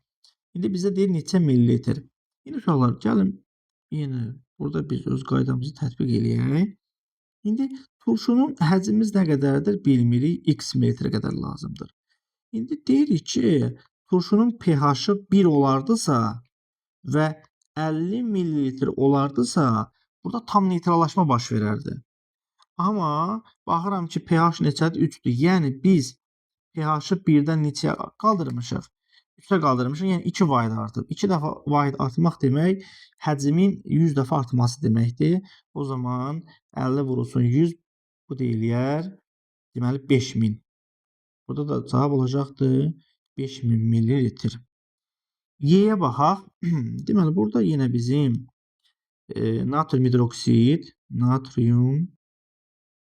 İndi bizə deyir neçə millilitr. İndi uşaqlar, gəlin yenə burada biz öz qaydamızı tətbiq eləyək. İndi turşunun həcmimiz nə qədərdir bilmirik. X millilitr qədər lazımdır. İndi deyirik ki, turşunun pH-ı 1 olardısa və 50 millilitr olardısa, burada tam neytrallaşma baş verərdi. Amma baxıram ki, pH neçədir? 3-dür. Yəni biz pH-ı 1-dən neçəyə qaldırmışıq? 3-ə qaldırmışıq. Yəni 2 vahid artıb. 2 dəfə vahid artmaq demək həcmin 100 dəfə artması deməkdir. O zaman 50 vurulsun 100, bu da eləyər. Deməli 5000. Burada da cavab olacaqdır 5000 millilitr. Y-yə baxaq. Deməli burada yenə bizim natrium hidroksid, natrium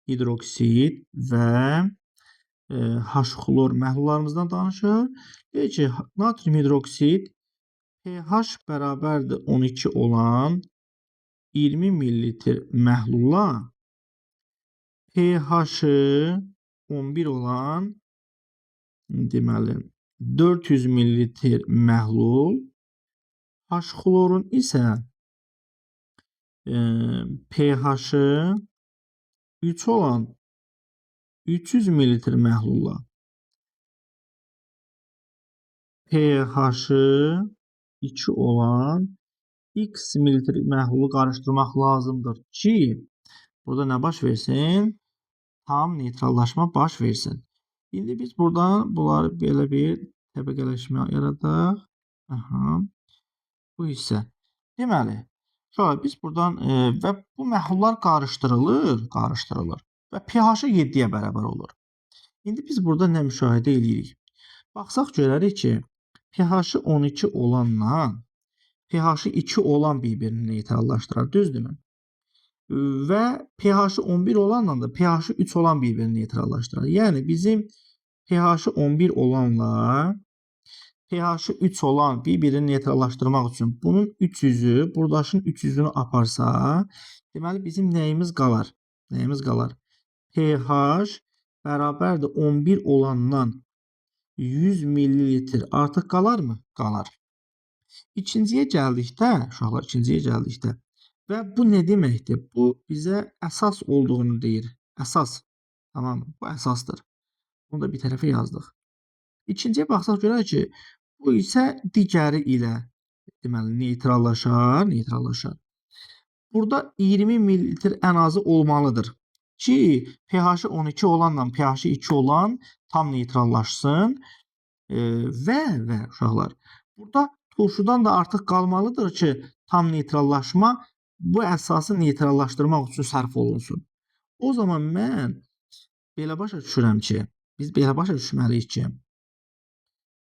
hidroksid və H-xlor məhlullarımızdan danışır. Deyir ki, natrium hidroksid pH bərabərdir 12 olan 20 millilitr məhlulla pH-ı 11 olan deməli 400 millilitr məhlul, H-xlorun isə pH-ı 3 olan 300 millilitr məhlulla pH-ı 2 olan X millilitr məhlulu qarışdırmaq lazımdır ki, burada nə baş versin? Tam neytrallaşma baş versin. İndi biz buradan bunları belə bir təbəqələşmə yaradaq. Aha. Bu hissə. Deməli, sonra biz buradan və bu məhlullar qarışdırılır və pH-ı 7-yə bərabər olur. İndi biz burada nə müşahidə edirik? Baxsaq görərik ki, pH-ı 12 olanla pH-ı 2 olan bir-birini neytrallaşdırar, düzdürmü? Və pH-ı 11 olanla da pH-ı 3 olan bir-birini neytrallaşdırar. Yəni bizim pH-ı 11 olanla pH-ı 3 olan bir-birini neytrallaşdırmaq üçün bunun 300-ü, buradaşın 300-ünü aparsa, deməli bizim nəyimiz qalar? Nəyimiz qalar? pH bərabərdir 11 olandan 100 millilitr artıq qalarmı? Qalar. İkinciyə gəldikdə, uşaqlar, ikinciyə gəldikdə və bu nə deməkdir? Bu bizə əsas olduğunu deyir. Əsas. Tamam mı? Bu əsasdır. Bunu da bir tərəfə yazdıq. İkinciyə baxsaq görək ki, bu isə digəri ilə deməli neytrallaşar, neytrallaşar. Burada 20 millilitr ən azı olmalıdır ki, pH-ı 12 olanla pH-ı 2 olan tam neytrallaşsın. Və uşaqlar, burada turşudan da artıq qalmalıdır ki, tam neytrallaşma bu əsası neytrallaşdırmaq üçün sərf olunsun. O zaman mən belə başa düşürəm ki, biz belə başa düşməliyik ki,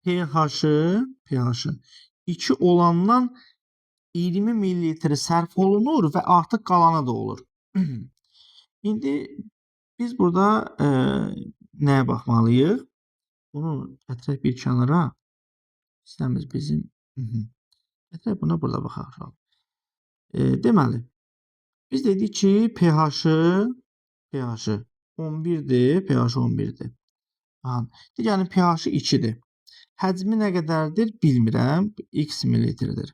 pH-ı 2 olandan 20 millilitr sərf olunur və artıq qalanı da olur. İndi biz burada nəyə baxmalıyıq? Bunu gətirək bir kənara. Hissəmiz bizim. Gətirək buna burada baxaq. Deməli, biz dedik ki, pH-ı 11-dir, pH 11-dir. Digərinin pH-ı 2-dir. Həcmi nə qədərdir bilmirəm. X millilitrdir.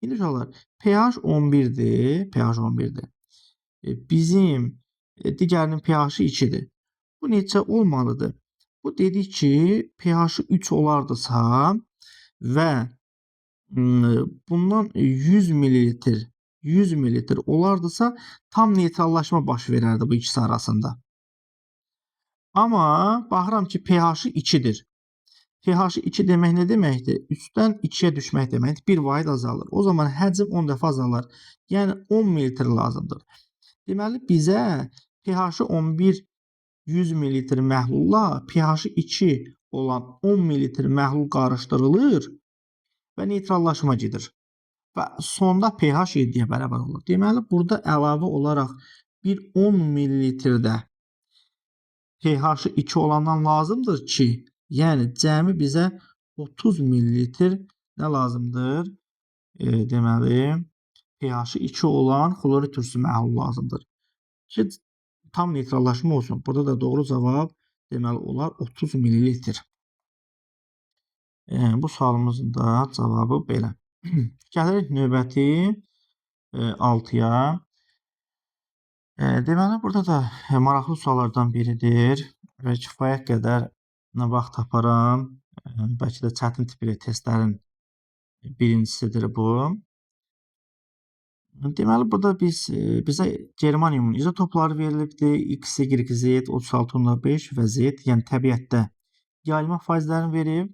İndi uşaqlar, pH 11-dir, pH 11-dir. Bizim digərinin pH-ı 2-dir. Bu neçə olmalıdır? Bu dedik ki, pH-ı 3 olardısa və bundan 100 millilitr 100 millilitr olardısa tam neytrallaşma baş verərdi bu ikisi arasında. Amma baxıram ki, pH-ı 2-dir. pH-ı 2 demək nə deməkdir? 3-dən 2-yə düşmək deməkdir. 1 vahid azalır. O zaman həcm 10 dəfə azalar. Yəni 10 millilitr lazımdır. Deməli bizə pH-ı 11 100 millilitr məhlulla pH-ı 2 olan 10 millilitr məhlul qarışdırılır və neytrallaşma gedir. Və sonda pH 7-yə bərabər olur. Deməli burada əlavə olaraq bir 10 millilitrdə pH-ı 2 olandan lazımdır ki, yəni cəmi bizə 30 millilitr nə lazımdır? deməli, pH-ı 2 olan xlorid turşusu məhlulu lazımdır ki, tam neytrallaşma olsun. Burada da doğru cavab deməli olar 30 millilitr. Bu sualımızın da cavabı belə. Gəlirik növbəti 6-ya. Deməli, burada da maraqlı suallardan biridir və kifayət qədər vaxt aparan, bəlkə də çətin tipli testlərin birincisidir bu. Deməli, burada bizə germaniumun izotopları verilibdir. X, Y, Z 36,5 və Z, yəni təbiətdə yayılma faizlərini verib.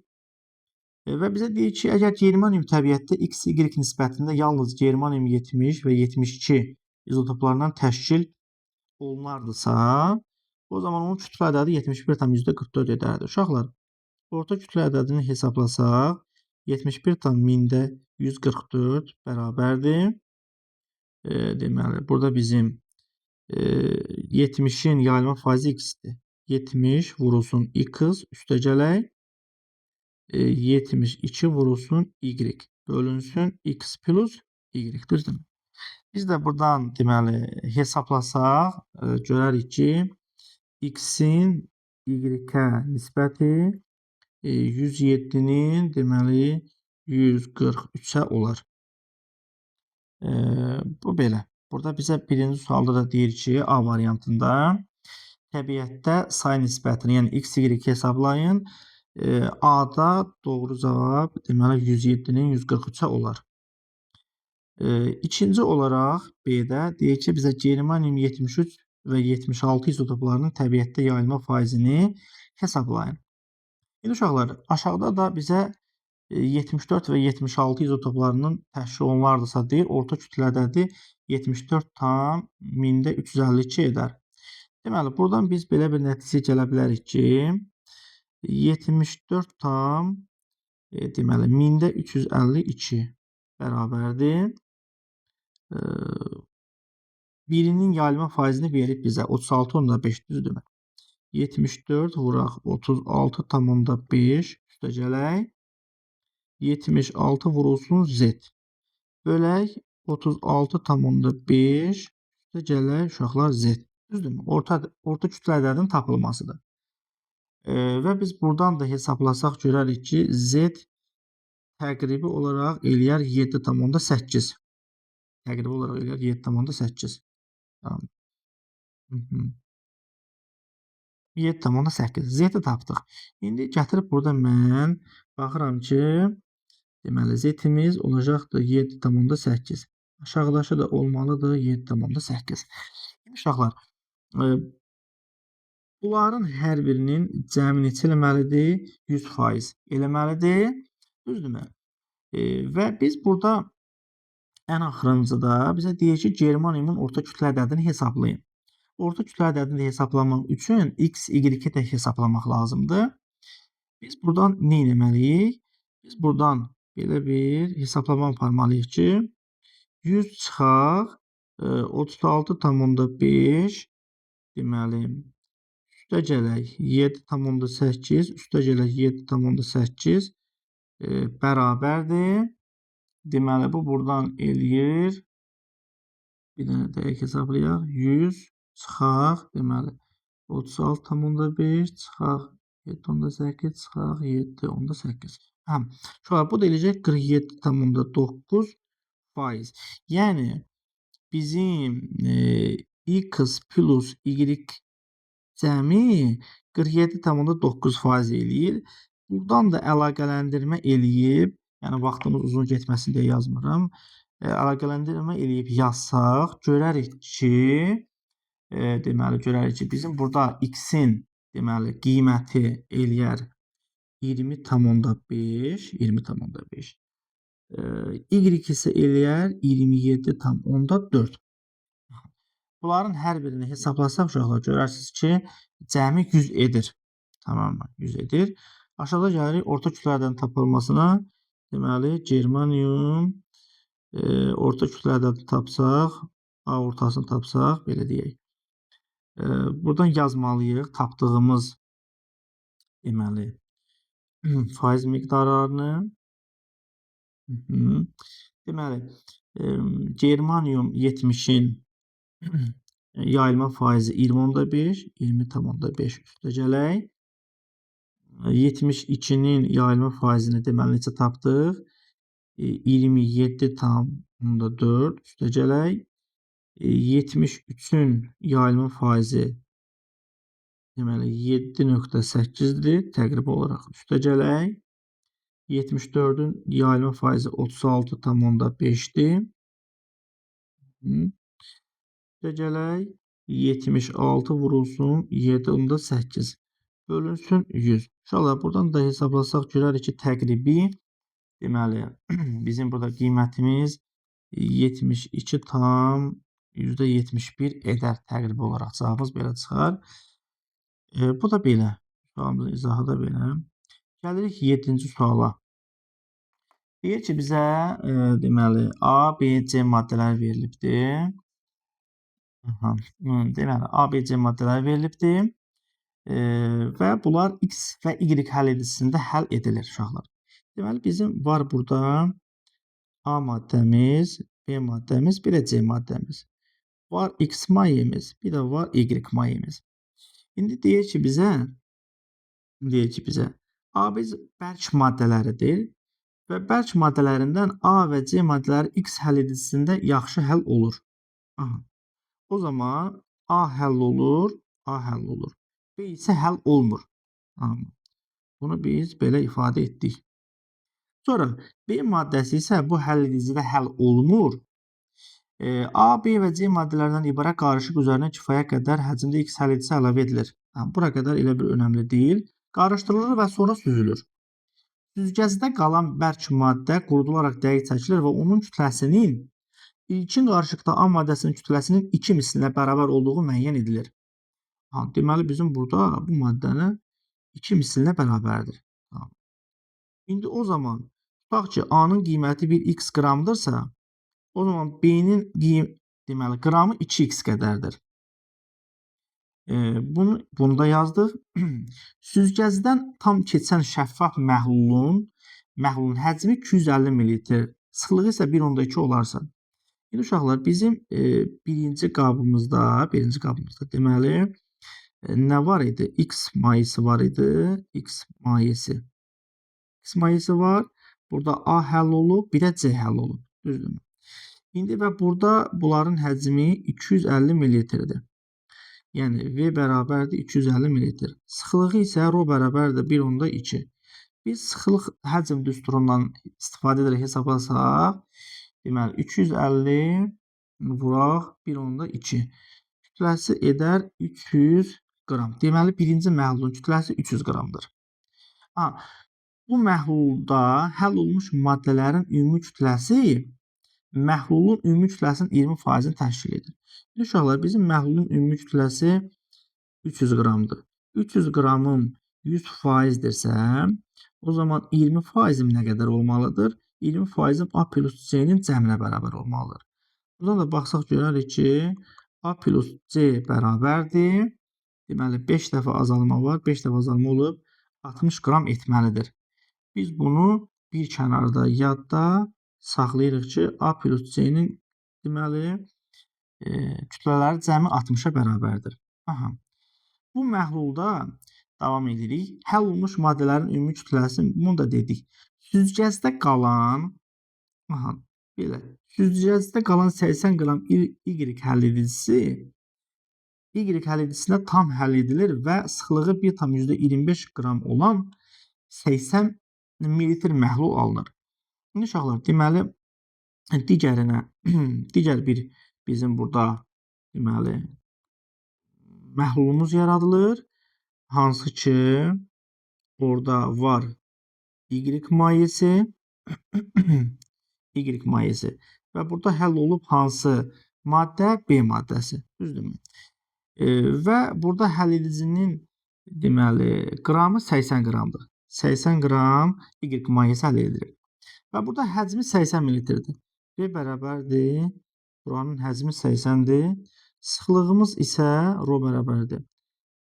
Və bizə deyir ki, əgər germanium təbiətdə X, Y nisbətində yalnız germanium 70 və 72 izotoplarından təşkil olunardısa, o zaman onun kütlə ədədi 71,44 edərdi. Uşaqlar, orta kütlə ədədini hesablasaq, 71,144 bərabərdir. Deməli, burada bizim 70-in yayılma faizi x-dir. 70 vurulsun x üstəgələk 72 vurulsun y bölünsün x plus y, düzdürmü? Biz də buradan deməli hesablasaq, görərik ki, x-in y-ə nisbəti 107-nin deməli 143-ə olar. Bu belə. Burada bizə birinci sualda da deyir ki, A variantında təbiətdə say nisbətini, yəni x, y hesablayın. A-da doğru cavab deməli 107-nin 143-ə olar. İkinci olaraq B-də deyir ki, bizə germanium 73 və 76 izotoplarının təbiətdə yayılma faizini hesablayın. İndi uşaqlar, aşağıda da bizə 74 və 76 izotoplarının təşkil olunardısa deyir, orta kütlə ədədi 74,352 edər. Deməli, buradan biz belə bir nəticəyə gələ bilərik ki, 74 tam, deməli, 1000-də 352 bərabərdir. Birinin yayılma faizini verib bizə 36,5, düzdürmü? 74 vuraq 36,5 üstəgələk 76 vurulsun Z bölək 36,5 üstəgələk uşaqlar Z. Düzdürmü? Orta kütlə ədədinin tapılmasıdır. Və biz buradan da hesablasaq görərik ki, Z təqribi olaraq eləyər 7,8. Təqribi olaraq eləyər 7,8. Tamam. 7,8. Z-i tapdıq. İndi gətirib burada mən baxıram ki, deməli Z-imiz olacaqdır 7,8. Aşağıdaşı da olmalıdır 7,8. İndi uşaqlar, bunların hər birinin cəmi neçə eləməlidir? 100% eləməlidir. Düzdürmü? Və biz burada ən axırıncıda bizə deyir ki, germaniumun orta kütlə ədədini hesablayın. Orta kütlə ədədini hesablamaq üçün X, Y-i də hesablamaq lazımdır. Biz buradan nə etməliyik? Biz buradan belə bir hesablama aparmalıyıq ki, 100 çıxaq, 36,5, deməli, üstəgələk 7,8, üstəgələk 7,8, bərabərdir. Deməli, bu buradan eləyir. Bir dənə dəqiq hesablayaq. 100 çıxaq, deməli, 36,5 çıxaq, 7,8 çıxaq, 7,8. Hə, uşaqlar, bu da eləyəcək 47,9%. Yəni, bizim X plus Y cəmi 47,9% eləyir. Buradan da əlaqələndirmə eləyib, yəni vaxtımız uzun getməsin deyə yazmıram. Əlaqələndirmə eləyib yazsaq, görərik ki, deməli, görərik ki, bizim burada X-in, deməli, qiyməti eləyər 20,5, 20,5. Y isə eləyər 27,4. Bunların hər birini hesablasaq, uşaqlar, görərsiniz ki, cəmi 100 edir. Tamam mı? 100 edir. Aşağıda gəlirik orta kütlə ədədinin tapılmasına. Deməli, germanium, orta kütlə ədədini tapsaq, A ortasını tapsaq, belə deyək. Buradan yazmalıyıq tapdığımız, deməli, faiz miqdarlarını. Deməli, germanium 70-in yayılma faizi 20,5, 20,5 üstə gələk. 72-nin yayılma faizini deməli neçə tapdıq? 27,4 üstə gələk. 73-ün yayılma faizi deməli 7,8-dir təqribi olaraq üstə gələk. 74-ün yayılma faizi 36,5-dir. Üstə gələk. 76 vurulsun 7,8 bölünsün 100. Uşaqlar, buradan da hesablasaq görərik ki, təqribi deməli bizim burada qiymətimiz 72,71 edər təqribi olaraq. Cavabımız belə çıxar. Bu da belə. Sualımızın izahı da belə. Gəlirik 7-ci suala. Deyir ki, bizə deməli A, B, C maddələri verilibdir. Aha, deməli A, B, C maddələri verilibdir. Və bunlar X və Y həll edicisində həll edilir uşaqlar. Deməli bizim var burada A maddəmiz, B maddəmiz, bir də C maddəmiz. Var X mayemiz, bir də var Y mayemiz. İndi deyir ki bizə, A, B bərk maddələridir və bərk maddələrindən A və C maddələri X həll edicisində yaxşı həll olur. Aha. O zaman A həll olur, A həll olur. B isə həll olmur. Aha. Bunu biz belə ifadə etdik. Sonra B maddəsi isə bu həll edicidə həll olmur. A, B və C maddələrindən ibarət qarışıq üzərinə kifayət qədər həcmdə X həll edicisi əlavə edilir. Bura qədər elə bir önəmli deyil. Qarışdırılır və sonra süzülür. Süzgəcdə qalan bərk maddə qurudularaq dəqiq çəkilir və onun kütləsinin ilkin qarışıqda A maddəsinin kütləsinin 2 mislinə bərabər olduğu müəyyən edilir. Ha, deməli bizim burada bu maddənin 2 mislinə bərabərdir. Ha. İndi o zaman tutaq ki, A-nın qiyməti 1x qramdırsa, o zaman B-nin deməli qramı 2x qədərdir. Bunu da yazdıq. Süzgəcdən tam keçən şəffaf məhlulun həcmi 250 ml, sıxlığı isə 1,2 olarsa. İndi uşaqlar, bizim birinci qabımızda deməli nə var idi? X mayesi var idi. X mayesi. X mayesi var. Burada A həll olub, bir də C həll olub. Düzdürmü? İndi və burada bunların həcmi 250 ml-dir. Yəni V bərabərdir 250 ml. Sıxlığı isə rho bərabərdir 1,2. Biz sıxlıq həcm düsturundan istifadə edərək hesablasaq, deməli 250 vuraq 1,2. Kütləsi edər 300 qram. Deməli birinci məhlulun kütləsi 300 qramdır. Ha, bu məhlulda həll olunmuş maddələrin ümumi kütləsi məhlulun ümumi kütləsinin 20%-ni təşkil edir. Uşaqlar, bizim məhlulun ümumi kütləsi 300 qramdır. 300 qramın 100%-dirsə, o zaman 20%-im nə qədər olmalıdır? 20%-im A plus C-nin cəminə bərabər olmalıdır. Buradan da baxsaq görərik ki, A plus C bərabərdir. Deməli, 5 dəfə azalma var. 5 dəfə azalma olub 60 qram etməlidir. Biz bunu bir kənarda yadda saxlayırıq ki, A plus C-nin deməli kütlələri cəmi 60-a bərabərdir. Aha. Bu məhlulda davam edirik. Həll olunmuş maddələrin ümumi kütləsi, bunu da dedik. Süzgəcdə qalan, aha, belə, süzgəcdə qalan 80 qram Y həll edicisi Y həll edicisində tam həll edilir və sıxlığı 1,25 qram olan 80 ml məhlul alınır. İndi uşaqlar, deməli, digər bir bizim burada deməli məhlulumuz yaradılır. Hansı ki, orada var Y mayesi, Y mayesi və burada həll olub hansı maddə? B maddəsi. Düzdürmü? Və burada həll edicinin deməli qramı 80 qramdır. 80 qram Y mayesi həll edilir. Və burada həcmi 80 ml-dir. B bərabərdir. Buranın həcmi 80-dir. Sıxlığımız isə rho bərabərdir.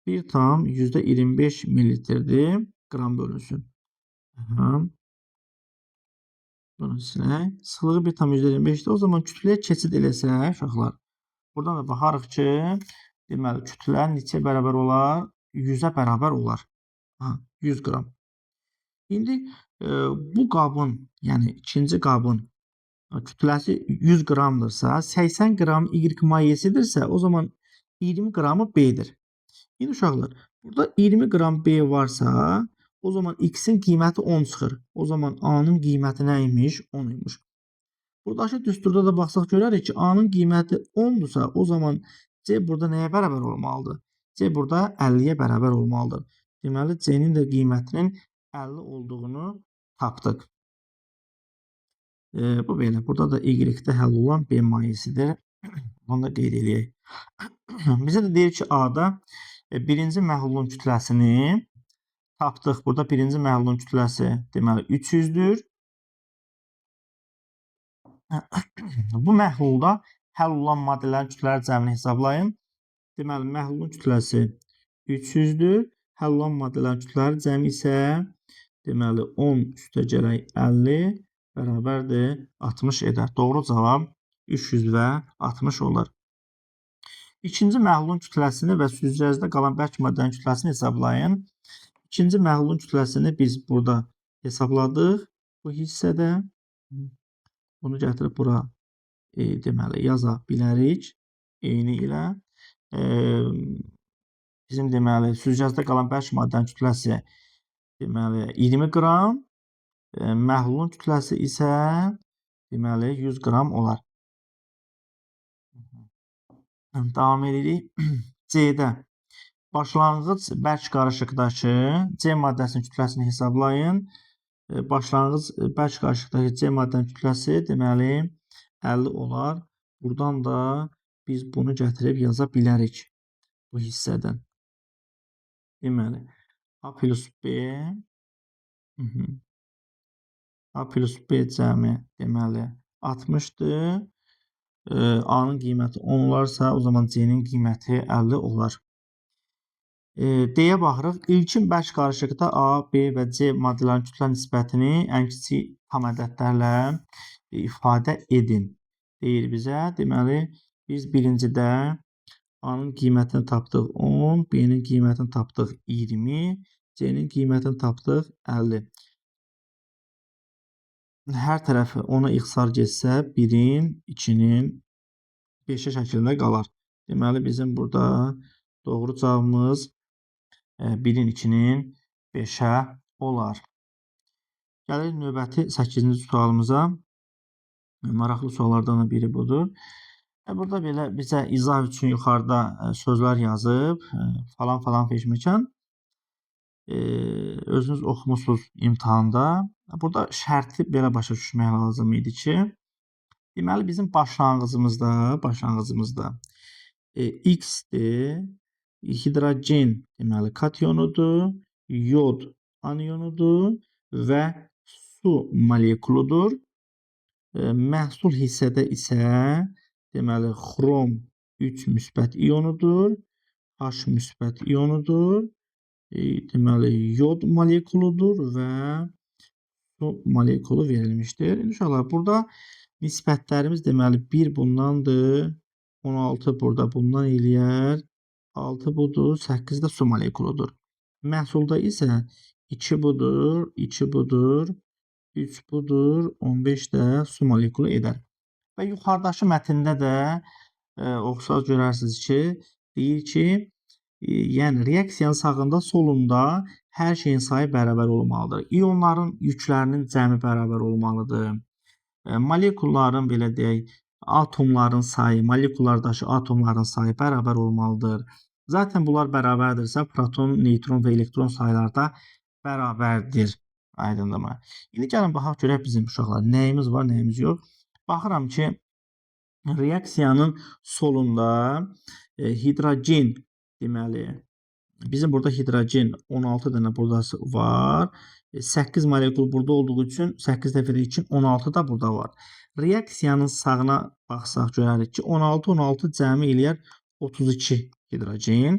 1,25 ml-dir. Qram bölünsün. Aha. Bunu silək. Sıxlığı 1,25-dir. O zaman kütləyə keçid eləsək, uşaqlar, buradan da baxarıq ki, deməli, kütlə neçəyə bərabər olar? 100-ə bərabər olar. Ha, 100 qram. İndi bu qabın, yəni ikinci qabın kütləsi 100 qramdırsa, 80 qram Y mayesidirsə, o zaman 20 qramı B-dir. İndi uşaqlar, burada 20 qram B varsa, o zaman X-in qiyməti 10 çıxır. O zaman A-nın qiyməti nə imiş? 10 imiş. Buradakı düsturda da baxsaq görərik ki, A-nın qiyməti 10-dursa, o zaman C burada nəyə bərabər olmalıdır? C burada 50-yə bərabər olmalıdır. Deməli, C-nin də qiymətinin 50 olduğunu tapdıq. Bu belə. Burada da Y-də həll olan B mayesidir. Bunu da qeyd eləyək. Bizə də deyir ki, A-da birinci məhlulun kütləsini tapdıq. Burada birinci məhlulun kütləsi deməli 300-dür. Bu məhlulda həll olan maddələrin kütlələri cəmini hesablayın. Deməli, məhlulun kütləsi 300-dür. Həll olan maddələrin kütlələri cəmi isə deməli 10 üstə gələk 50 bərabərdir 60 edər. Doğru cavab 300 və 60 olar. İkinci məhlulun kütləsini və süzgəcdə qalan bərk maddənin kütləsini hesablayın. İkinci məhlulun kütləsini biz burada hesabladıq bu hissədə. Bunu gətirib bura deməli yaza bilərik eyni ilə. Bizim deməli süzgəcdə qalan bərk maddənin kütləsi deməli 20 qram, məhlulun kütləsi isə deməli 100 qram olar. Davam edirik. C-də başlanğıc bərk qarışıqdakı C maddəsinin kütləsini hesablayın. Başlanğıc bərk qarışıqdakı C maddənin kütləsi deməli 50 olar. Buradan da biz bunu gətirib yaza bilərik bu hissədən. Deməli, A plus B A plus B cəmi deməli 60-dır. A-nın qiyməti 10 olarsa, o zaman C-nin qiyməti 50 olar. D-yə baxırıq. İlkin bərk qarışıqda A, B və C maddələrin kütlə nisbətini ən kiçik tam ədədlərlə ifadə edin. Deyir bizə. Deməli, biz birincidə A-nın qiymətini tapdıq 10, B-nin qiymətini tapdıq 20, C-nin qiymətini tapdıq 50. Hər tərəfi 10-a ixtisar getsə 1-in, 2-nin 5-ə şəklində qalar. Deməli, bizim burada doğru cavabımız 1-in, 2-nin 5-ə olar. Gəlirik növbəti 8-ci sualımıza. Maraqlı suallardan da biri budur. Burada belə bizə izah üçün yuxarıda sözlər yazıb, falan falan feşməkan. Özünüz oxumusunuz imtahanda. Burada şərti belə başa düşmək lazım idi ki, deməli bizim başlanğıcımızda X-dir, hidrogen deməli kationudur, yod anionudur və su molekuludur. Məhsul hissədə isə deməli xrom 3 müsbət ionudur, H müsbət ionudur, deməli yod molekuludur və su molekulu verilmişdir. İnşallah burada nisbətlərimiz deməli 1 bundandır, 16 burada bundan eləyər, 6 budur, 8 də su molekuludur. Məhsulda isə 2 budur, 2 budur, 3 budur, 15 də su molekulu edər. Və yuxarıdakı mətndə də oxusaz görərsiniz ki, deyir ki, yəni reaksiyanın sağında, solunda hər şeyin sayı bərabər olmalıdır. İonların yüklərinin cəmi bərabər olmalıdır. Molekulların, belə deyək, atomların sayı, molekullardakı atomların sayı bərabər olmalıdır. Zaten bunlar bərabərdirsə, proton, neytron və elektron sayları da bərabərdir. Aydındırmı? İndi gəlin baxaq görək bizim uşaqlar nəyimiz var, nəyimiz yox. Baxıram ki, reaksiyanın solunda hidrogen deməli, bizim burada hidrogen 16 dənə buradası var. 8 molekul burada olduğu üçün 8 dəfə də 2, 16 da burada var. Reaksiyanın sağına baxsaq görərik ki, 16, 16 cəmi eləyər 32 hidrogen.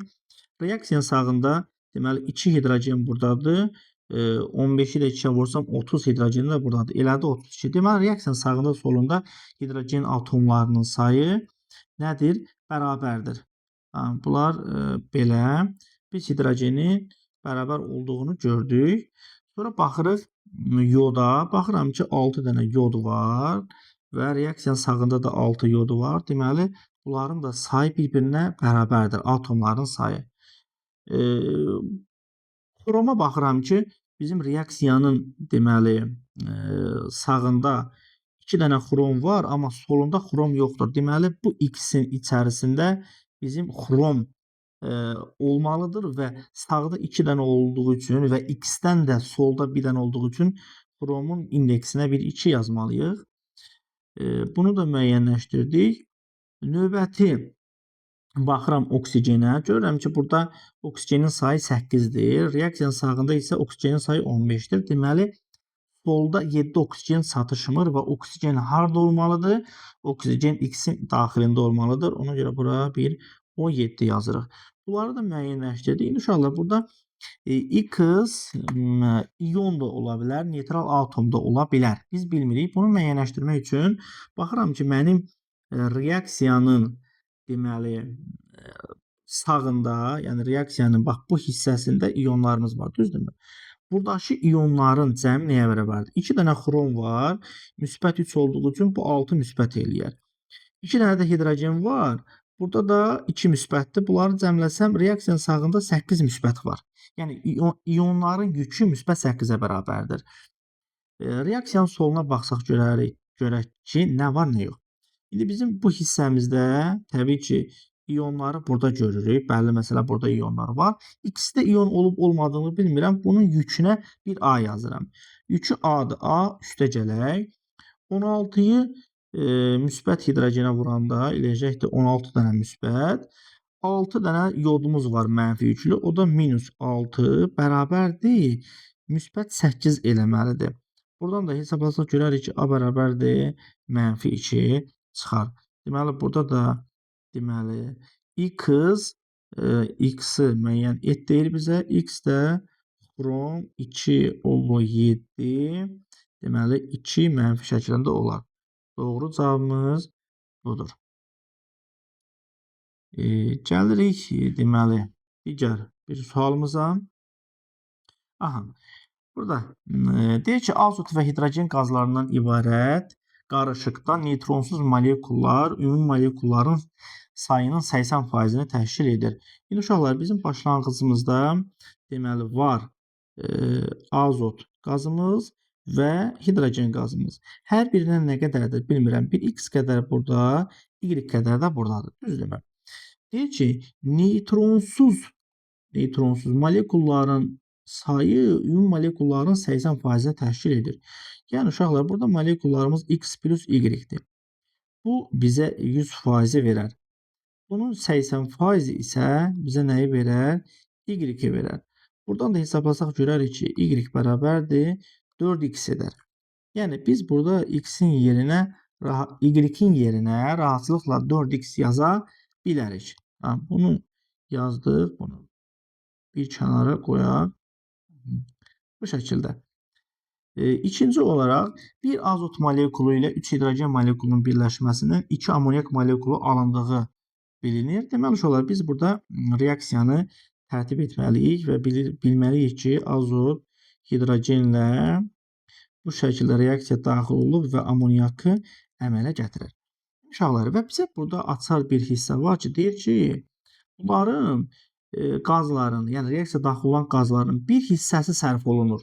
Reaksiyanın sağında deməli 2 hidrogen buradadır. 15-i də 2-yə vursam 30 hidrogen də buradadır. Elədir 32. Deməli, reaksiyanın sağında solunda hidrogen atomlarının sayı nədir? Bərabərdir. Bunlar belə. Biz hidrogenin bərabər olduğunu gördük. Sonra baxırıq yoda. Baxıram ki, 6 dənə yod var və reaksiyanın sağında da 6 yodu var. Deməli, bunların da sayı bir-birinə bərabərdir. Atomların sayı. Xroma baxıram ki, bizim reaksiyanın deməli sağında 2 dənə xrom var, amma solunda xrom yoxdur. Deməli, bu X-in içərisində bizim xrom olmalıdır və sağda 2 dənə olduğu üçün və X-dən də solda 1 dənə olduğu üçün xromun indeksinə bir 2 yazmalıyıq. Bunu da müəyyənləşdirdik. Növbəti baxıram oksigenə. Görürəm ki, burada oksigenin sayı 8-dir. Reaksiyanın sağında isə oksigenin sayı 15-dir. Deməli, solda 7 oksigen çatışmır və oksigen harda olmalıdır? Oksigen X-in daxilində olmalıdır. Ona görə bura bir O7 yazırıq. Bunları da müəyyənləşdirdik. İndi uşaqlar, burada X iyon da ola bilər, neytral atom da ola bilər. Biz bilmirik. Bunu müəyyənləşdirmək üçün baxıram ki, mənim reaksiyanın deməli sağında, yəni reaksiyanın bax bu hissəsində iyonlarımız var, düzdürmü? Buradakı iyonların cəmi nəyə bərabərdir? 2 dənə xrom var, müsbət 3 olduğu üçün bu 6 müsbət eləyər. 2 dənə də hidrogen var. Burada da 2 müsbətdir. Bunları cəmləsəm, reaksiyanın sağında 8 müsbət var. Yəni iyonların yükü müsbət 8-ə bərabərdir. Reaksiyanın soluna baxsaq görək ki, nə var, nə yox. İndi bizim bu hissəmizdə təbii ki, iyonları burada görürük. Bəli, məsələ burada iyonlar var. X-də iyon olub olmadığını bilmirəm. Bunun yükünə bir A yazıram. Yükü A-dır. A üstə gələk. 16-yı müsbət hidrogenə vuranda eləyəcəkdir 16 dənə müsbət. 6 dənə yodumuz var mənfi yüklü. O da minus 6 bərabərdir. Müsbət 8 eləməlidir. Buradan da hesablasaq görərik ki, A bərabərdir mənfi 2 çıxar. Deməli, burada da deməli, X, X-i müəyyən et deyir bizə. X də xrom 2 O7, deməli, 2 mənfi şəklində olar. Doğru cavabımız budur. Gəlirik, deməli, digər bir sualımıza. Aha, burada deyir ki, azot və hidrogen qazlarından ibarət qarışıqda neytronsuz molekullar ümumi molekulların sayının 80%-ni təşkil edir. İndi uşaqlar, bizim başlanğıcımızda deməli var azot qazımız və hidrogen qazımız. Hər birindən nə qədərdir bilmirəm. Bir X qədər burada, Y qədər də buradadır. Düzdürmü? Deyir ki, neytronsuz molekulların sayı ümumi molekulların 80%-ni təşkil edir. Yəni uşaqlar, burada molekullarımız X plus Y-dir. Bu bizə 100% verər. Bunun 80% isə bizə nəyi verər? Y-i verər. Buradan da hesablasaq görərik ki, Y bərabərdir 4x edər. Yəni biz burada x-in yerinə, y-in yerinə rahatlıqla 4x yaza bilərik. Ha, bunu yazdıq, bunu bir kənara qoyaq. Bu şəkildə. İkinci olaraq bir azot molekulu ilə 3 hidrogen molekulunun birləşməsindən 2 amonyak molekulu alındığı bilinir. Deməli uşaqlar, biz burada reaksiyanı tərtib etməliyik və bilməliyik ki, azot hidrogenlə bu şəkildə reaksiya daxil olub və amonyakı əmələ gətirir. Uşaqlar, və bizə burada açar bir hissə var ki, deyir ki, bunların qazların, yəni reaksiya daxil olan qazların bir hissəsi sərf olunur.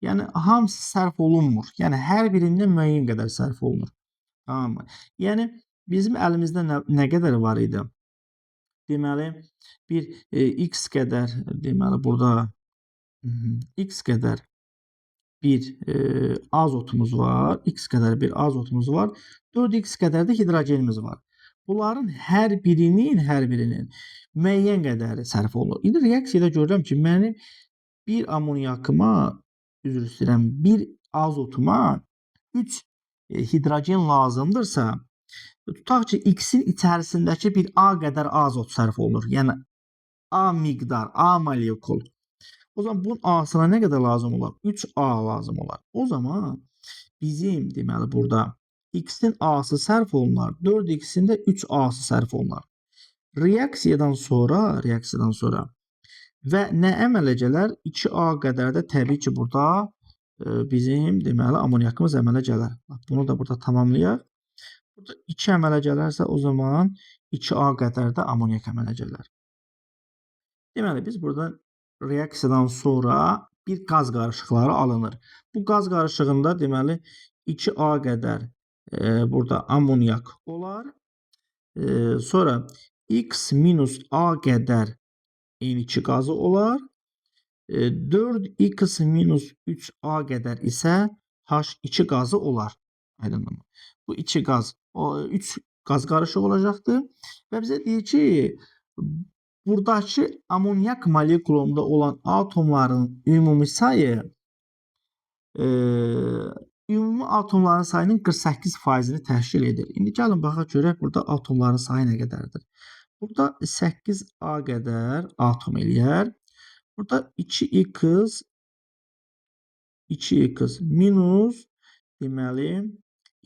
Yəni hamısı sərf olunmur. Yəni hər birindən müəyyən qədər sərf olunur. Tamam mı? Yəni bizim əlimizdə nə qədər var idi? Deməli bir x qədər, deməli burada x qədər bir azotumuz var. X qədər bir azotumuz var. 4x qədər də hidrogenimiz var. Bunların hər birinin müəyyən qədəri sərf olunur. İndi reaksiyada görürəm ki, mənim bir amonyakıma, üzr istəyirəm, bir azotuma 3 hidrogen lazımdırsa, tutaq ki, X-in içərisindəki bir A qədər azot sərf olunur. Yəni A miqdar, A molekul. O zaman bunun A-sına nə qədər lazım olar? 3A lazım olar. O zaman bizim deməli burada X-in A-sı sərf olunar, 4X-in də 3A-sı sərf olunar. Reaksiyadan sonra və nə əmələ gələr? 2A qədər də təbii ki, burada bizim deməli amonyakımız əmələ gələr. Bunu da burada tamamlayaq. Burada 2 əmələ gələrsə, o zaman 2A qədər də amonyak əmələ gələr. Deməli, biz burada reaksiyadan sonra bir qaz qarışıqları alınır. Bu qaz qarışığında deməli 2A qədər burada amonyak olar. Sonra X minus A qədər N2 qazı olar. 4X minus 3A qədər isə H2 qazı olar. Aydınlanma. Bu 2 qaz, o 3 qaz qarışığı olacaqdır. Və bizə deyir ki, buradakı amonyak molekulunda olan atomların ümumi sayı ümumi atomların sayının 48%-ni təşkil edir. İndi gəlin baxaq görək burada atomların sayı nə qədərdir. Burada 8A qədər atom eləyər. Burada 2x minus deməli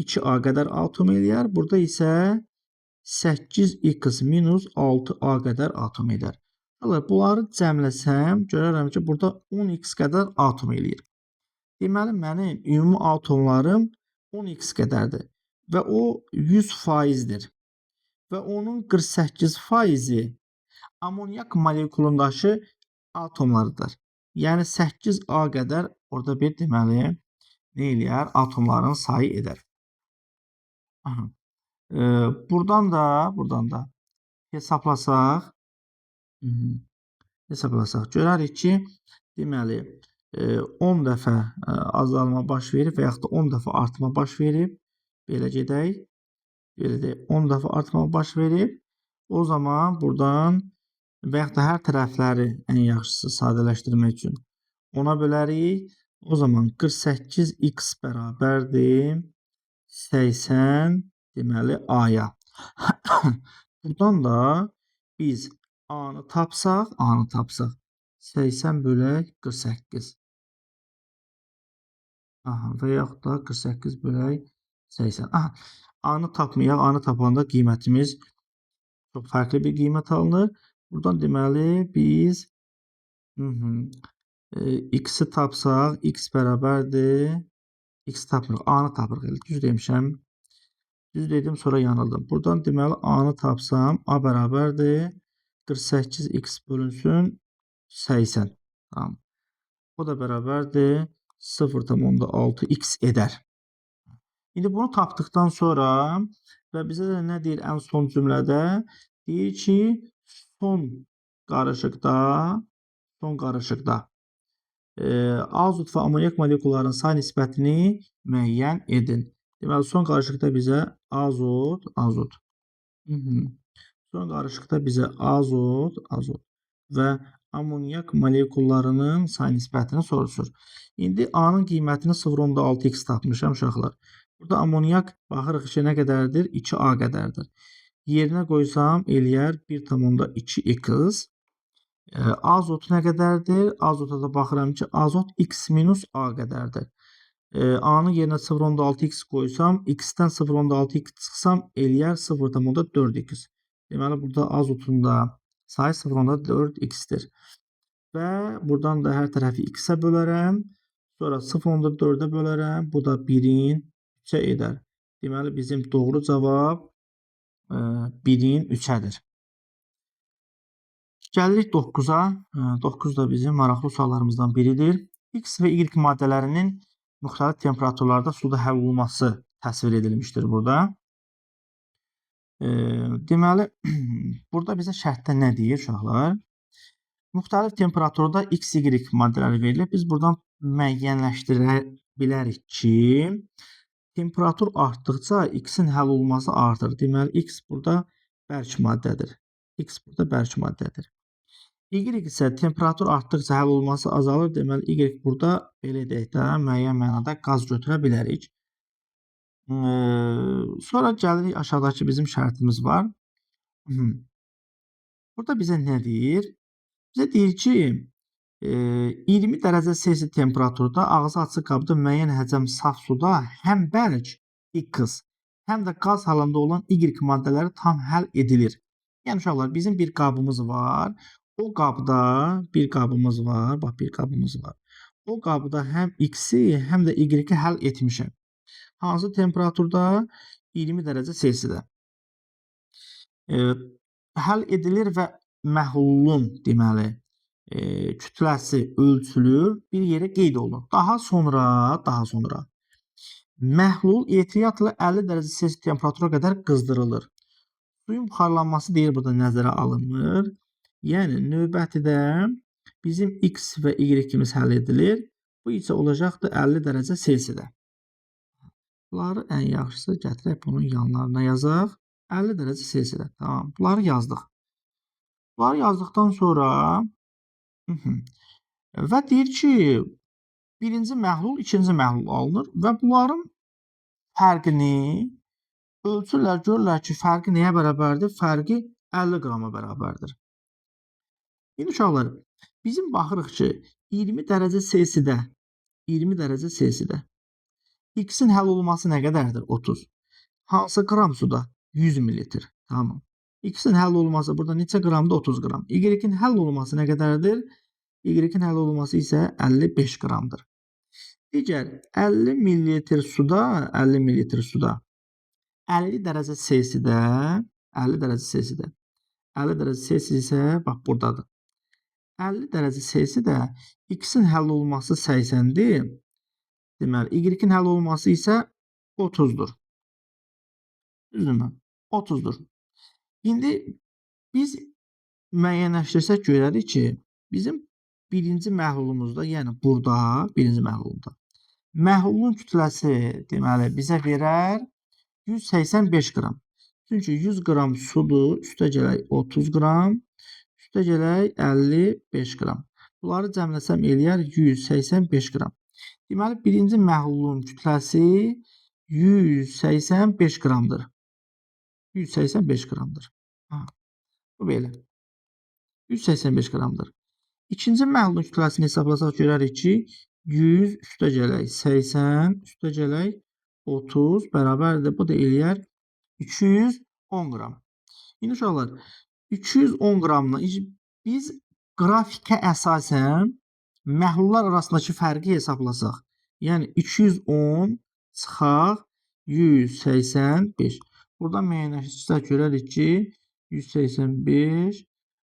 2A qədər atom eləyər. Burada isə 8x minus 6A qədər atom edər. Bunları cəmləsəm, görərəm ki, burada 10x qədər atom eləyir. Deməli, mənim ümumi atomlarım 10x qədərdir və o 100%-dir. Və onun 48%-i amonyak molekulundakı atomlarıdır. Yəni 8A qədər orada bir deməli nə eləyər? Atomların sayı edər. Aha. Buradan da hesablasaq, görərik ki, deməli 10 dəfə azalma baş verib və yaxud da 10 dəfə artma baş verib. Belə gedək. Belə deyək, 10 dəfə artma baş verib. O zaman buradan və yaxud da hər tərəfləri ən yaxşısı sadələşdirmək üçün 10-a bölərik. O zaman 48x bərabərdir 80 deməli A-ya. Buradan da biz A-nı tapsaq, 80 bölək 48. Aha, və yaxud da 48 bölək 80. Aha, A-nı tapmayaq. A-nı tapanda qiymətimiz çox fərqli bir qiymət alınır. Buradan deməli biz x-i tapsaq, x bərabərdir. X tapmırıq, A-nı tapırıq. Düz demişəm. Düz dedim, sonra yanıldım. Buradan deməli A-nı tapsam, A bərabərdir. 48x bölünsün 80. Tamam. O da bərabərdir. 0,6x edər. İndi bunu tapdıqdan sonra və bizə də nə deyir ən son cümlədə? Deyir ki, son qarışıqda azot və amonyak molekullarının say nisbətini müəyyən edin. Deməli, son qarışıqda bizə azot. Son qarışıqda bizə azot və amonyak molekullarının say nisbətini soruşur. İndi A-nın qiymətini 0,6x tapmışam uşaqlar. Burada amonyak baxırıq ki, nə qədərdir? 2A qədərdir. Yerinə qoysam eləyər 1,2x. Azot nə qədərdir? Azota da baxıram ki, azot x minus A qədərdir. A-nın yerinə 0,6x qoysam, x-dən 0,6x çıxsam eləyər 0,4x. Deməli, burada azotun da sayı 0,4x-dir. Və buradan da hər tərəfi x-ə bölərəm. Sonra 0,4-ə bölərəm. Bu da 1-in 3-ə edər. Deməli, bizim doğru cavab 1-in 3-ədir. Gəlirik 9-a. 9 da bizim maraqlı suallarımızdan biridir. X və Y maddələrinin müxtəlif temperaturlarda suda həll olunması təsvir edilmişdir burada. Deməli, burada bizə şərtdə nə deyir uşaqlar? Müxtəlif temperaturda X, Y maddələri verilir. Biz buradan müəyyənləşdirə bilərik ki, temperatur artdıqca X-in həll olunması artır. Deməli, X burada bərk maddədir. X burada bərk maddədir. Y isə temperatur artdıqca həll olunması azalır. Deməli, Y burada belə deyək də, müəyyən mənada qaz götürə bilərik. Sonra gəlirik aşağıdakı bizim şərtimiz var. Burada bizə nə deyir? Bizə deyir ki, 20 dərəcə Selsi temperaturda ağzı açıq qabda müəyyən həcm saf suda həm bərk X, həm də qaz halında olan Y maddələri tam həll edilir. Yəni uşaqlar, bizim bir qabımız var. O qabda bir qabımız var. Bax, bir qabımız var. O qabda həm X-i, həm də Y-i həll etmişəm. Hansı temperaturda? 20 dərəcə Selsidə. Həll edilir və məhlulun deməli kütləsi ölçülür, bir yerə qeyd olunur. Daha sonra məhlul ehtiyatla 50 dərəcə Selsi temperatura qədər qızdırılır. Suyun buxarlanması deyir burada nəzərə alınmır. Yəni növbətidə bizim X və Y-imiz həll edilir. Bu isə olacaqdır 50 dərəcə Selsidə. Bunları ən yaxşısı gətirək bunun yanlarına yazaq. 50 dərəcə Selsidə. Tamam. Bunları yazdıq. Bunları yazdıqdan sonra və deyir ki, birinci məhlul, ikinci məhlul alınır və bunların fərqini ölçürlər, görürlər ki, fərqi nəyə bərabərdir? Fərqi 50 qrama bərabərdir. İndi uşaqlar, bizim baxırıq ki, 20 dərəcə Selsidə, 20 dərəcə Selsidə X-in həll olunması nə qədərdir? 30. Hansı qram suda? 100 mililitr. Tamam. X-in həll olunması burada neçə qramdır? 30 qram. Y-in həll olunması nə qədərdir? Y-in həll olunması isə 55 qramdır. Digər 50 mililitr suda, 50 mililitr suda 50 dərəcə Selsidə, 50 dərəcə Selsidə, 50 dərəcə Selsi isə bax buradadır. 50 dərəcə Selsidə X-in həll olunması 80-dir. Deməli, Y-in həll olunması isə 30-dur. Düzdürmü? 30-dur. İndi biz müəyyənləşdirsək görərik ki, bizim birinci məhlulumuzda, yəni burada birinci məhlulda məhlulun kütləsi deməli bizə verər 185 qram. Çünki 100 qram sudur, üstə gələk 30 qram, üstə gələk 55 qram. Bunları cəmləsəm eləyər 185 qram. Deməli, birinci məhlulun kütləsi 185 qramdır. 185 qramdır. Ha, bu belə. 185 qramdır. İkinci məhlulun kütləsini hesablasaq görərik ki, 100 üstə gələk 80, üstə gələk 30 bərabərdir. Bu da eləyər 210 qram. İndi uşaqlar, 210 qramla biz qrafikə əsasən məhlullar arasındakı fərqi hesablasaq, yəni 210 çıxaq 185. Buradan müəyyənləşdirsək görərik ki, 185.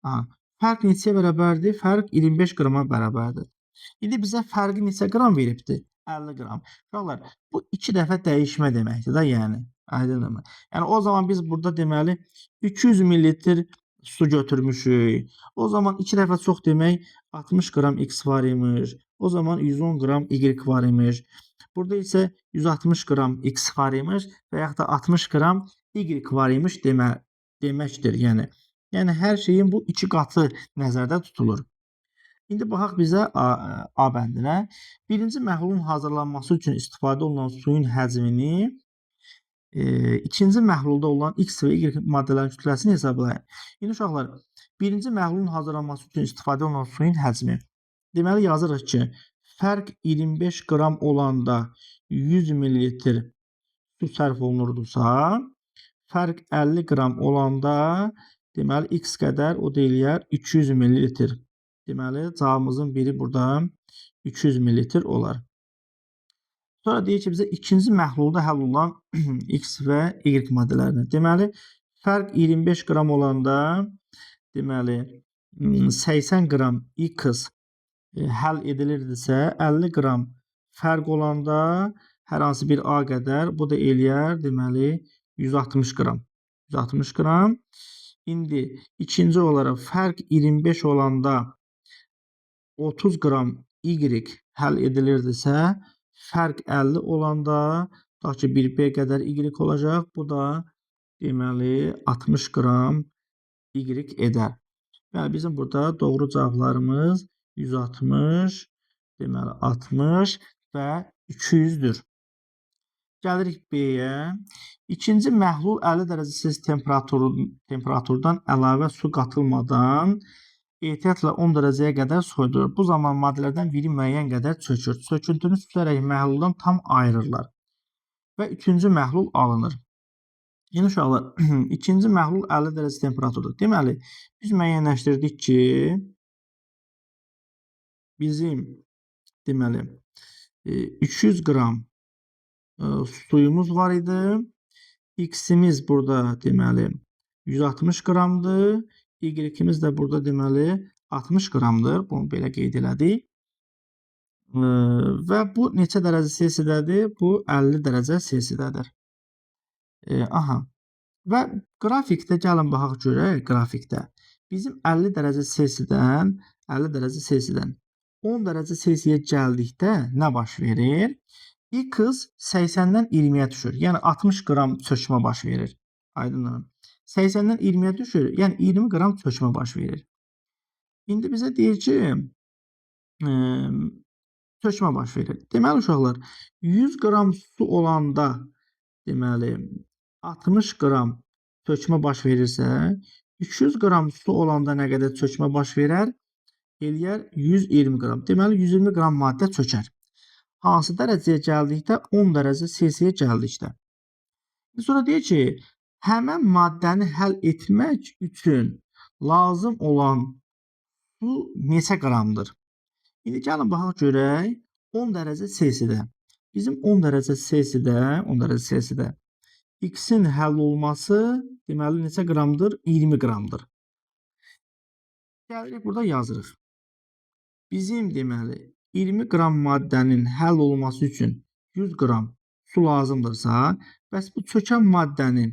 Aha, fərq neçəyə bərabərdir? Fərq 25 qrama bərabərdir. İndi bizə fərqi neçə qram veribdir? 50 qram. Uşaqlar, bu iki dəfə dəyişmə deməkdir da, yəni. Aydındırmı? Yəni o zaman biz burada deməli 200 mililitr su götürmüşük. O zaman iki dəfə çox demək 60 qram X var imiş. O zaman 110 qram Y var imiş. Burada isə 160 qram X var imiş və yaxud da 60 qram Y var imiş deməkdir. Yəni hər şeyin bu iki qatı nəzərdə tutulur. İndi baxaq bizə A bəndinə. Birinci məhlulun hazırlanması üçün istifadə olunan suyun həcmini ikinci məhlulda olan X və Y maddələrin kütləsini hesablayın. İndi uşaqlar, birinci məhlulun hazırlanması üçün istifadə olunan suyun həcmi. Deməli yazırıq ki, fərq 25 qram olanda 100 mililitr su sərf olunurdusa, fərq 50 qram olanda deməli X qədər, o da eləyər 200 mililitr. Deməli cavabımızın biri burada 200 mililitr olar. Sonra deyir ki, bizə ikinci məhlulda həll olunan X və Y maddələrini. Deməli, fərq 25 qram olanda, deməli, 80 qram X həll edilirdisə, 50 qram fərq olanda hər hansı bir A qədər, bu da eləyər, deməli, 160 qram. 160 qram. İndi ikinci olaraq fərq 25 olanda 30 qram Y həll edilirdisə, fərq 50 olanda tutaq ki, bir B qədər Y olacaq. Bu da deməli 60 qram Y edər. Yəni bizim burada doğru cavablarımız 160, deməli 60 və 200-dür. Gəlirik B-yə. İkinci məhlul 50 dərəcə Selsi temperaturdan əlavə su qatılmadan Ehtiyatla 10 dərəcəyə qədər soyudulur. Bu zaman maddələrdən biri müəyyən qədər çökür. Çöküntünü süzərək məhluldan tam ayırırlar və üçüncü məhlul alınır. Yəni uşaqlar, ikinci məhlul 50 dərəcə temperaturda. Deməli, biz müəyyənləşdirdik ki, bizim deməli 200 qram suyumuz var idi. X-imiz burada deməli 160 qramdır. Y-imiz də burada deməli 60 qramdır. Bunu belə qeyd elədik. Və bu neçə dərəcə Selsidədir? Bu 50 dərəcə Selsidədir. Aha. Və qrafikdə gəlin baxaq görək qrafikdə. Bizim 50 dərəcə Selsidən 50 dərəcə Selsidən 10 dərəcə Selsiyə gəldikdə nə baş verir? X 80-dən 20-yə düşür. Yəni 60 qram çökmə baş verir. Aydındır. 80-dən 20-yə düşür. Yəni 20 qram çökmə baş verir. İndi bizə deyir ki, çökmə baş verir. Deməli uşaqlar, 100 qram su olanda deməli 60 qram çökmə baş verirsə, 200 qram su olanda nə qədər çökmə baş verər? Eləyər 120 qram. Deməli 120 qram maddə çökər. Hansı dərəcəyə gəldikdə? 10 dərəcə Selsiyə gəldikdə. Sonra deyir ki, həmən maddəni həll etmək üçün lazım olan su neçə qramdır? İndi gəlin baxaq görək 10 dərəcə Selsidə. Bizim 10 dərəcə Selsidə, 10 dərəcə Selsidə X-in həll olması deməli neçə qramdır? 20 qramdır. Gəlirik burada yazırıq. Bizim deməli 20 qram maddənin həll olması üçün 100 qram su lazımdırsa, bəs bu çökən maddənin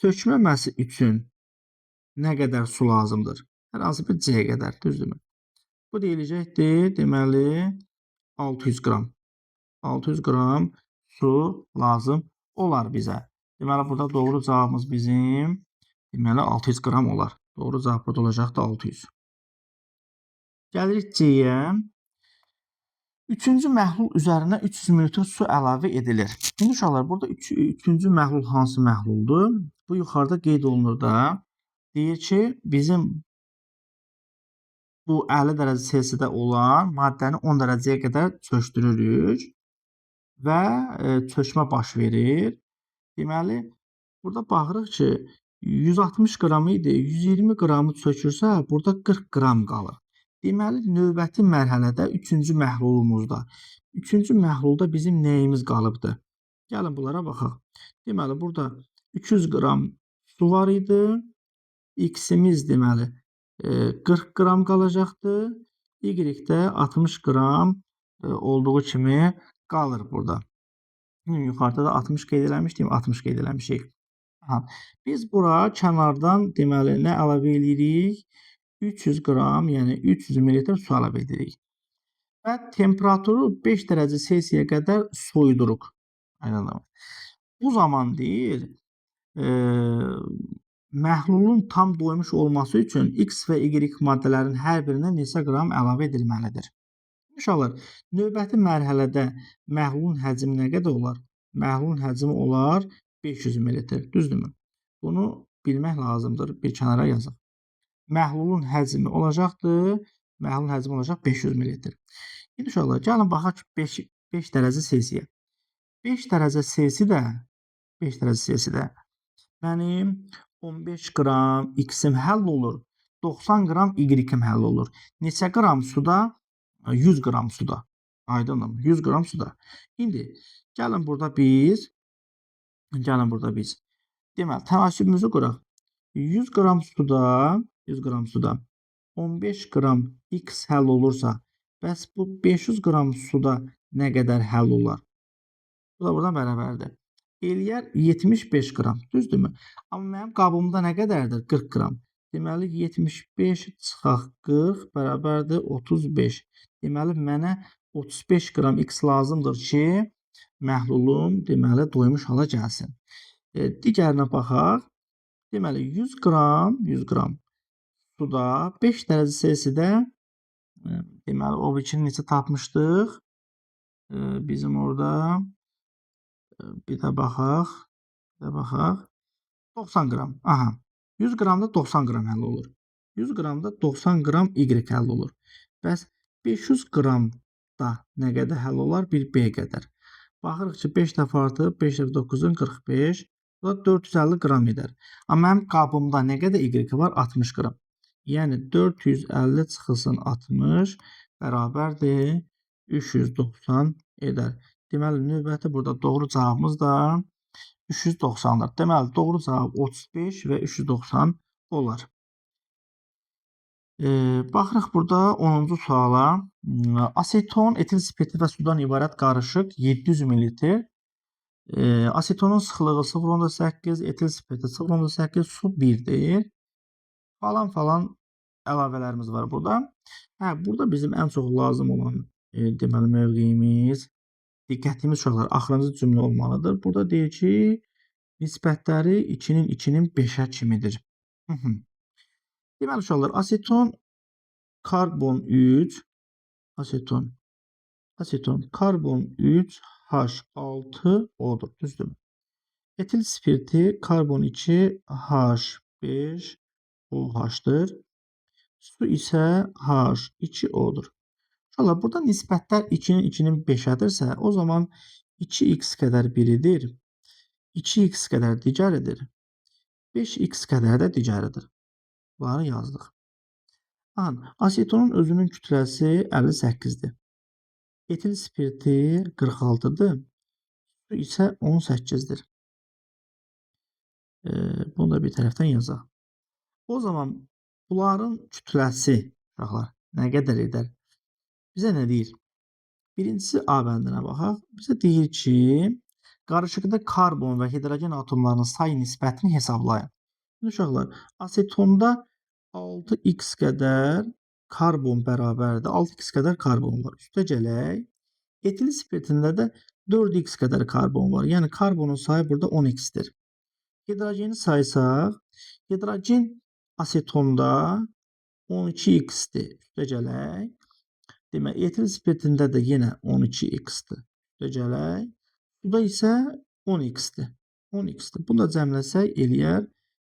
çökməməsi üçün nə qədər su lazımdır? Hər hansı bir C qədər, düzdürmü? Bu deyiləcəkdir, deməli 600 qram. 600 qram su lazım olar bizə. Deməli, burada doğru cavabımız bizim deməli 600 qram olar. Doğru cavab burada olacaqdır 600. Gəlirik C-yə. Üçüncü məhlul üzərinə 300 ml su əlavə edilir. İndi uşaqlar, burada üçüncü məhlul hansı məhluldur? Bu yuxarıda qeyd olunur da. Deyir ki, bizim bu 50 dərəcə Selsidə olan maddəni 10 dərəcəyə qədər çökdürürük və çökmə baş verir. Deməli, burada baxırıq ki, 160 qram idi, 120 qramı çökürsə, burada 40 qram qalır. Deməli, növbəti mərhələdə üçüncü məhlulumuzda. Üçüncü məhlulda bizim nəyimiz qalıbdır? Gəlin bunlara baxaq. Deməli, burada 200 qram su var idi. X-imiz deməli 40 qram qalacaqdır. Y də 60 qram olduğu kimi qalır burada. Yuxarıda da 60 qeyd eləmişdik, 60 qeyd eləmişik. Aha. Biz bura kənardan deməli nə əlavə eləyirik? 300 qram, yəni 300 ml su əlavə edirik. Və temperaturu 5 dərəcə Selsiyə qədər soyuduruq. Aynen. Bu zaman deyir, məhlulun tam doymuş olması üçün X və Y maddələrin hər birinə neçə qram əlavə edilməlidir? Uşaqlar, növbəti mərhələdə məhlulun həcmi nə qədər olar? Məhlulun həcmi olar 500 ml, düzdürmü? Bunu bilmək lazımdır. Bir kənara yazaq. Məhlulun həcmi olacaqdır. Məhlulun həcmi olacaq 500 ml. İndi uşaqlar, gəlin baxaq 5 dərəcə Selsiyə. 5 dərəcə Selsidə, 5 dərəcə Selsidə mənim 15 qram X-im həll olur. 90 qram Y-im həll olur. Neçə qram suda? 100 qram suda. Aydındır? 100 qram suda. İndi gəlin burada biz deməli tənasübümüzü quraq. 100 qram suda 100 qram suda 15 qram X həll olursa, bəs bu 500 qram suda nə qədər həll olar? Bu da buradan bərabərdir. Eləyər 75 qram, düzdürmü? Amma mənim qabımda nə qədərdir? 40 qram. Deməli 75 çıxaq 40 bərabərdir 35. Deməli mənə 35 qram X lazımdır ki, məhlulum deməli doymuş hala gəlsin. Digərinə baxaq. Deməli 100 qram, 100 qram suda 5 dərəcə Selsidə deməli o ikini neçə tapmışdıq? Bizim orada bir də baxaq. Bir də baxaq. 90 qram. Aha. 100 qramda 90 qram həll olur. 100 qramda 90 qram Y həll olur. Bəs 500 qramda nə qədər həll olar? Bir B qədər. Baxırıq ki, 5 dəfə artıb, 5 dəfə 9-un 45. Bu da 450 qram edər. Amma mənim qabımda nə qədər Y var? 60 qram. Yəni 450 çıxılsın 60 bərabərdir 390 edər. Deməli, növbəti burada doğru cavabımız da 390-dır. Deməli, doğru cavab 35 və 390 olar. Baxırıq burada 10-cu suala. Aseton, etil spirti və sudan ibarət qarışıq 700 ml. Asetonun sıxlığı 0,8, etil spirti 0,8, su 1-dir. Falan falan əlavələrimiz var burada. Hə, burada bizim ən çox lazım olan deməli mövqeyimiz, diqqətimiz uşaqlar axırıncı cümlə olmalıdır. Burada deyir ki, nisbətləri 2-nin 2-nin 5-ə kimidir. Deməli uşaqlar, aseton karbon 3, aseton karbon 3 H6 O'dur, düzdürmü? Etil spirti karbon 2 H5 OH-dır. Su isə H2O-dur. Uşaqlar, burada nisbətlər 2-nin 2-nin 5-ədirsə, o zaman 2x qədər biridir, 2x qədər digəridir, 5x qədər də digəridir. Bunları yazdıq. Aha, asetonun özünün kütləsi 58-dir. Etil spirti 46-dır. Su isə 18-dir. Bunu da bir tərəfdən yazaq. O zaman bunların kütləsi, uşaqlar, nə qədər edər? Bizə nə deyir? Birincisi A bəndinə baxaq. Bizə deyir ki, qarışıqda karbon və hidrogen atomlarının say nisbətini hesablayın. İndi uşaqlar, asetonda 6x qədər karbon bərabərdir. 6x qədər karbon var. Üstə gələk. Etil spirtində də 4x qədər karbon var. Yəni karbonun sayı burada 10x-dir. Hidrogeni saysaq, hidrogen asetonda 12x-dir. Üstə gələk. Demək, etil spirtində də yenə 12x-dir. Üstə gələk. Suda isə 10x-dir. 10x-dir. Bunu da cəmləsək eləyər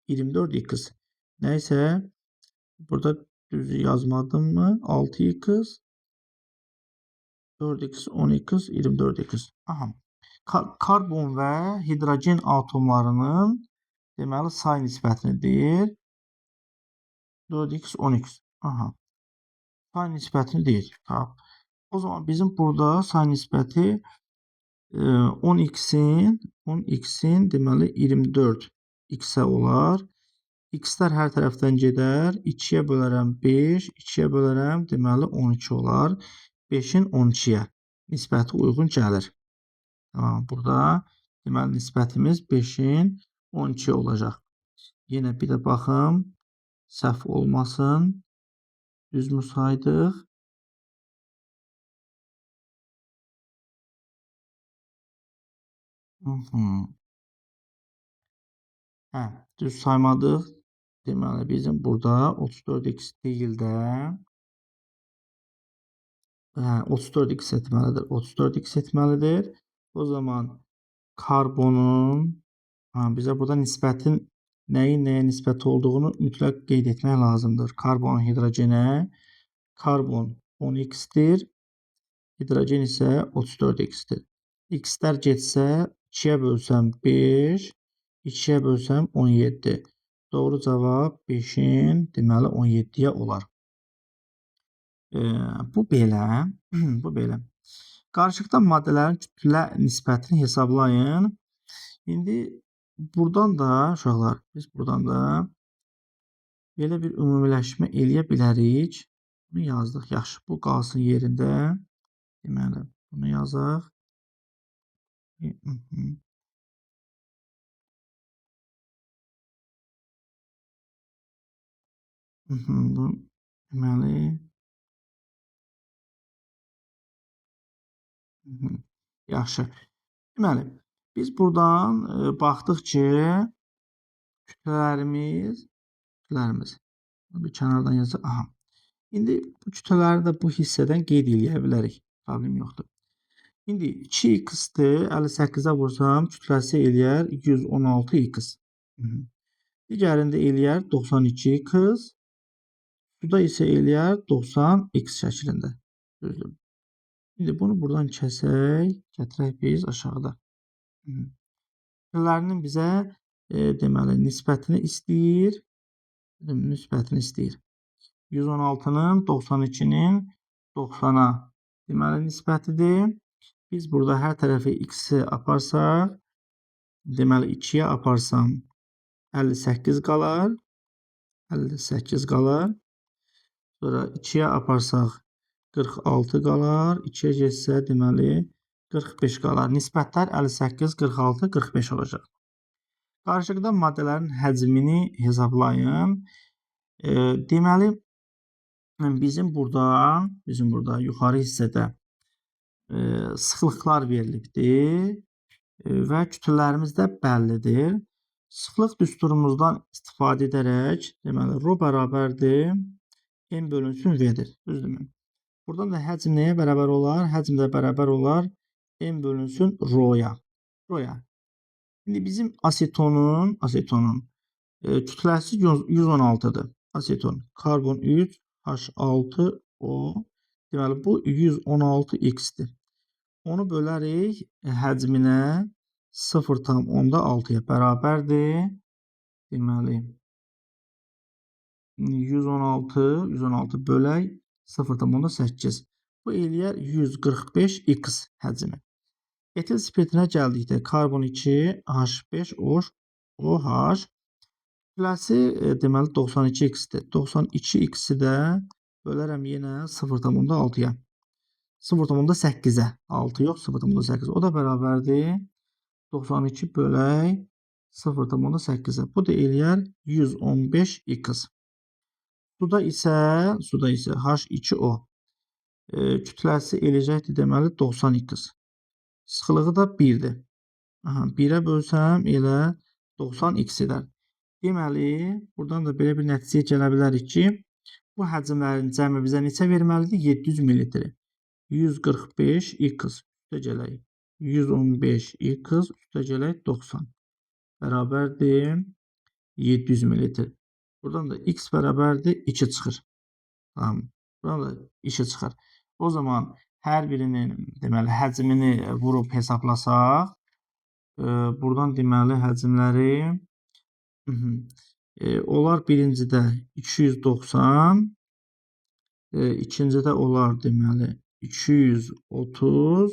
24x. Nəysə, burada düz yazmadım mı? 6x, 4x, 10x, 24x. Aha. Karbon və hidrogen atomlarının deməli say nisbətini deyir. 4x, 10x. Aha. Say nisbətini deyir. Tamam. O zaman bizim burada say nisbəti 10x-in deməli 24x-ə olar. X-lər hər tərəfdən gedər. 2-yə bölərəm 5, 2-yə bölərəm, deməli 12 olar. 5-in 12-yə nisbəti uyğun gəlir. Tamam, burada deməli nisbətimiz 5-in 12 olacaq. Yenə bir də baxım, səhv olmasın. Düzmü saydıq? Hə, düz saymadıq. Deməli, bizim burada 34x deyil də 34x etməlidir. 34x etməlidir. O zaman karbonun, bizə burada nisbətin nəyin nəyə nisbəti olduğunu mütləq qeyd etmək lazımdır. Karbon hidrogenə, karbon 10x-dir, hidrogen isə 34x-dir. X-lər getsə 2-yə bölsəm 5, 2-yə bölsəm 17. Doğru cavab 5-in, deməli 17-yə olar. Bu belə. Bu belə. Qarışıqda maddələrin kütlə nisbətini hesablayın. İndi buradan da uşaqlar, biz buradan da belə bir ümumiləşmə eləyə bilərik. Bunu yazdıq. Yaxşı, bu qalsın yerində. Deməli, bunu yazaq. Bu, deməli, yaxşı. Deməli, biz buradan baxdıq ki, kütlələrimiz, bir kənardan yazaq. Aha. İndi bu kütlələri də bu hissədən qeyd eləyə bilərik. Problem yoxdur. İndi 2x-dir, 58-ə vursam, kütləsi eləyər 116x. Digərində eləyər 92x. Suda isə eləyər 90x şəklində. Düzdür. İndi bunu buradan kəsək, gətirək biz aşağıda. Kütlələrinin bizə deməli nisbətini istəyir. Nisbətini istəyir. 116-nın 92-nin 90-a deməli nisbətidir. Biz burada hər tərəfi x-i aparsaq, deməli 2-yə aparsam 58 qalar. 58 qalar. Sonra 2-yə aparsaq 46 qalar. 2-yə getsə deməli 45 qalar. Nisbətlər 58, 46, 45 olacaq. Qarışıqda maddələrin həcmini hesablayın. Deməli bizim burada yuxarı hissədə sıxlıqlar verilibdir və kütlələrimiz də bəllidir. Sıxlıq düsturumuzdan istifadə edərək, deməli rho bərabərdir M bölünsün V-dir. Düzdürmü? Buradan da həcm nəyə bərabər olar? Həcm də bərabər olar M bölünsün rho-ya. Rho-ya. İndi bizim asetonun kütləsi 116-dır. Aseton karbon 3 H6O. Deməli bu 116x-dir. Onu bölərik həcminə 0,6-ya bərabərdir. Deməli 116 bölək 0,8. Bu eləyər 145x həcmi. Etil spirtinə gəldikdə karbon 2 H5 OH kütləsi deməli 92x-dir. 92x-i də bölərəm yenə 0,6-ya. 0,8-ə. 6 yox, 0,8. O da bərabərdir 92 bölək 0,8-ə. Bu da eləyər 115x. Suda isə H2O kütləsi eləyəcəkdir deməli 90x. Sıxlığı da 1-dir. 1-ə bölsəm elə 90x edər. Deməli, buradan da belə bir nəticəyə gələ bilərik ki, bu həcmlərin cəmi bizə neçə verməlidir? 700 ml. 145x üstə gələk 115x üstə gələk 90 bərabərdir 700 ml. Buradan da x bərabərdir 2 çıxır. Tamam. Buradan da 2 çıxır. O zaman hər birinin deməli həcmini vurub hesablasaq, buradan deməli həcmləri olar birincidə 290, ikincidə olar deməli 230,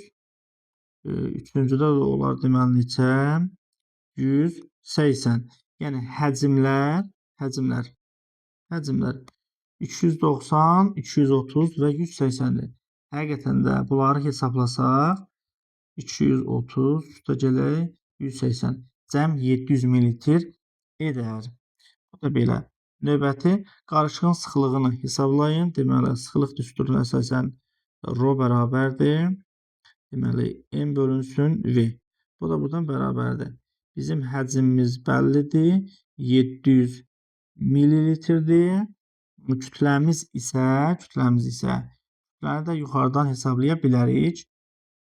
üçüncüdə də olar deməli neçə? 180. Yəni həcmlər 290, 230 və 180-dir. Həqiqətən də bunları hesablasaq 230 üstə gələk 180. Cəm 700 ml edər. Bu da belə. Növbəti qarışığın sıxlığını hesablayın. Deməli, sıxlıq düsturuna əsasən rho bərabərdir. Deməli, M bölünsün V. Bu da buradan bərabərdir. Bizim həcmimiz bəllidir. 700 mililitrdir. Kütləmiz isə, kütləni də yuxarıdan hesablaya bilərik.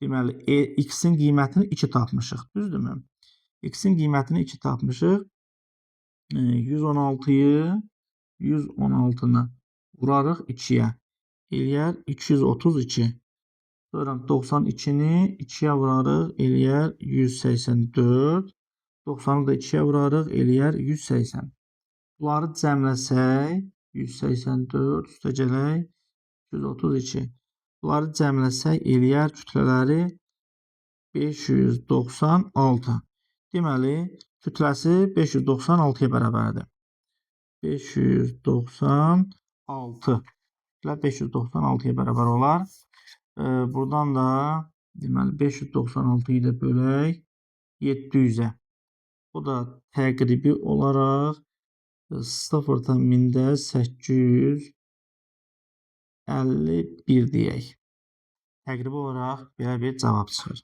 Deməli, x-in qiymətini 2 tapmışıq. Düzdürmü? X-in qiymətini 2 tapmışıq. 116-yı 116-nı vurarıq 2-yə. Eləyər 232. Sonra 92-ni 2-yə vurarıq, eləyər 184. 90-ı da 2-yə vurarıq, eləyər 180. Bunları cəmləsək, 184 üstə gələk 232. Bunları cəmləsək, eləyər kütlələri 596. Deməli, kütləsi 596-ya bərabərdir. 596. Kütlə 596-ya bərabər olar. Buradan da deməli 596-yı da bölək 700-ə. Bu da təqribi olaraq 0,851 deyək. Təqribi olaraq belə bir cavab çıxır.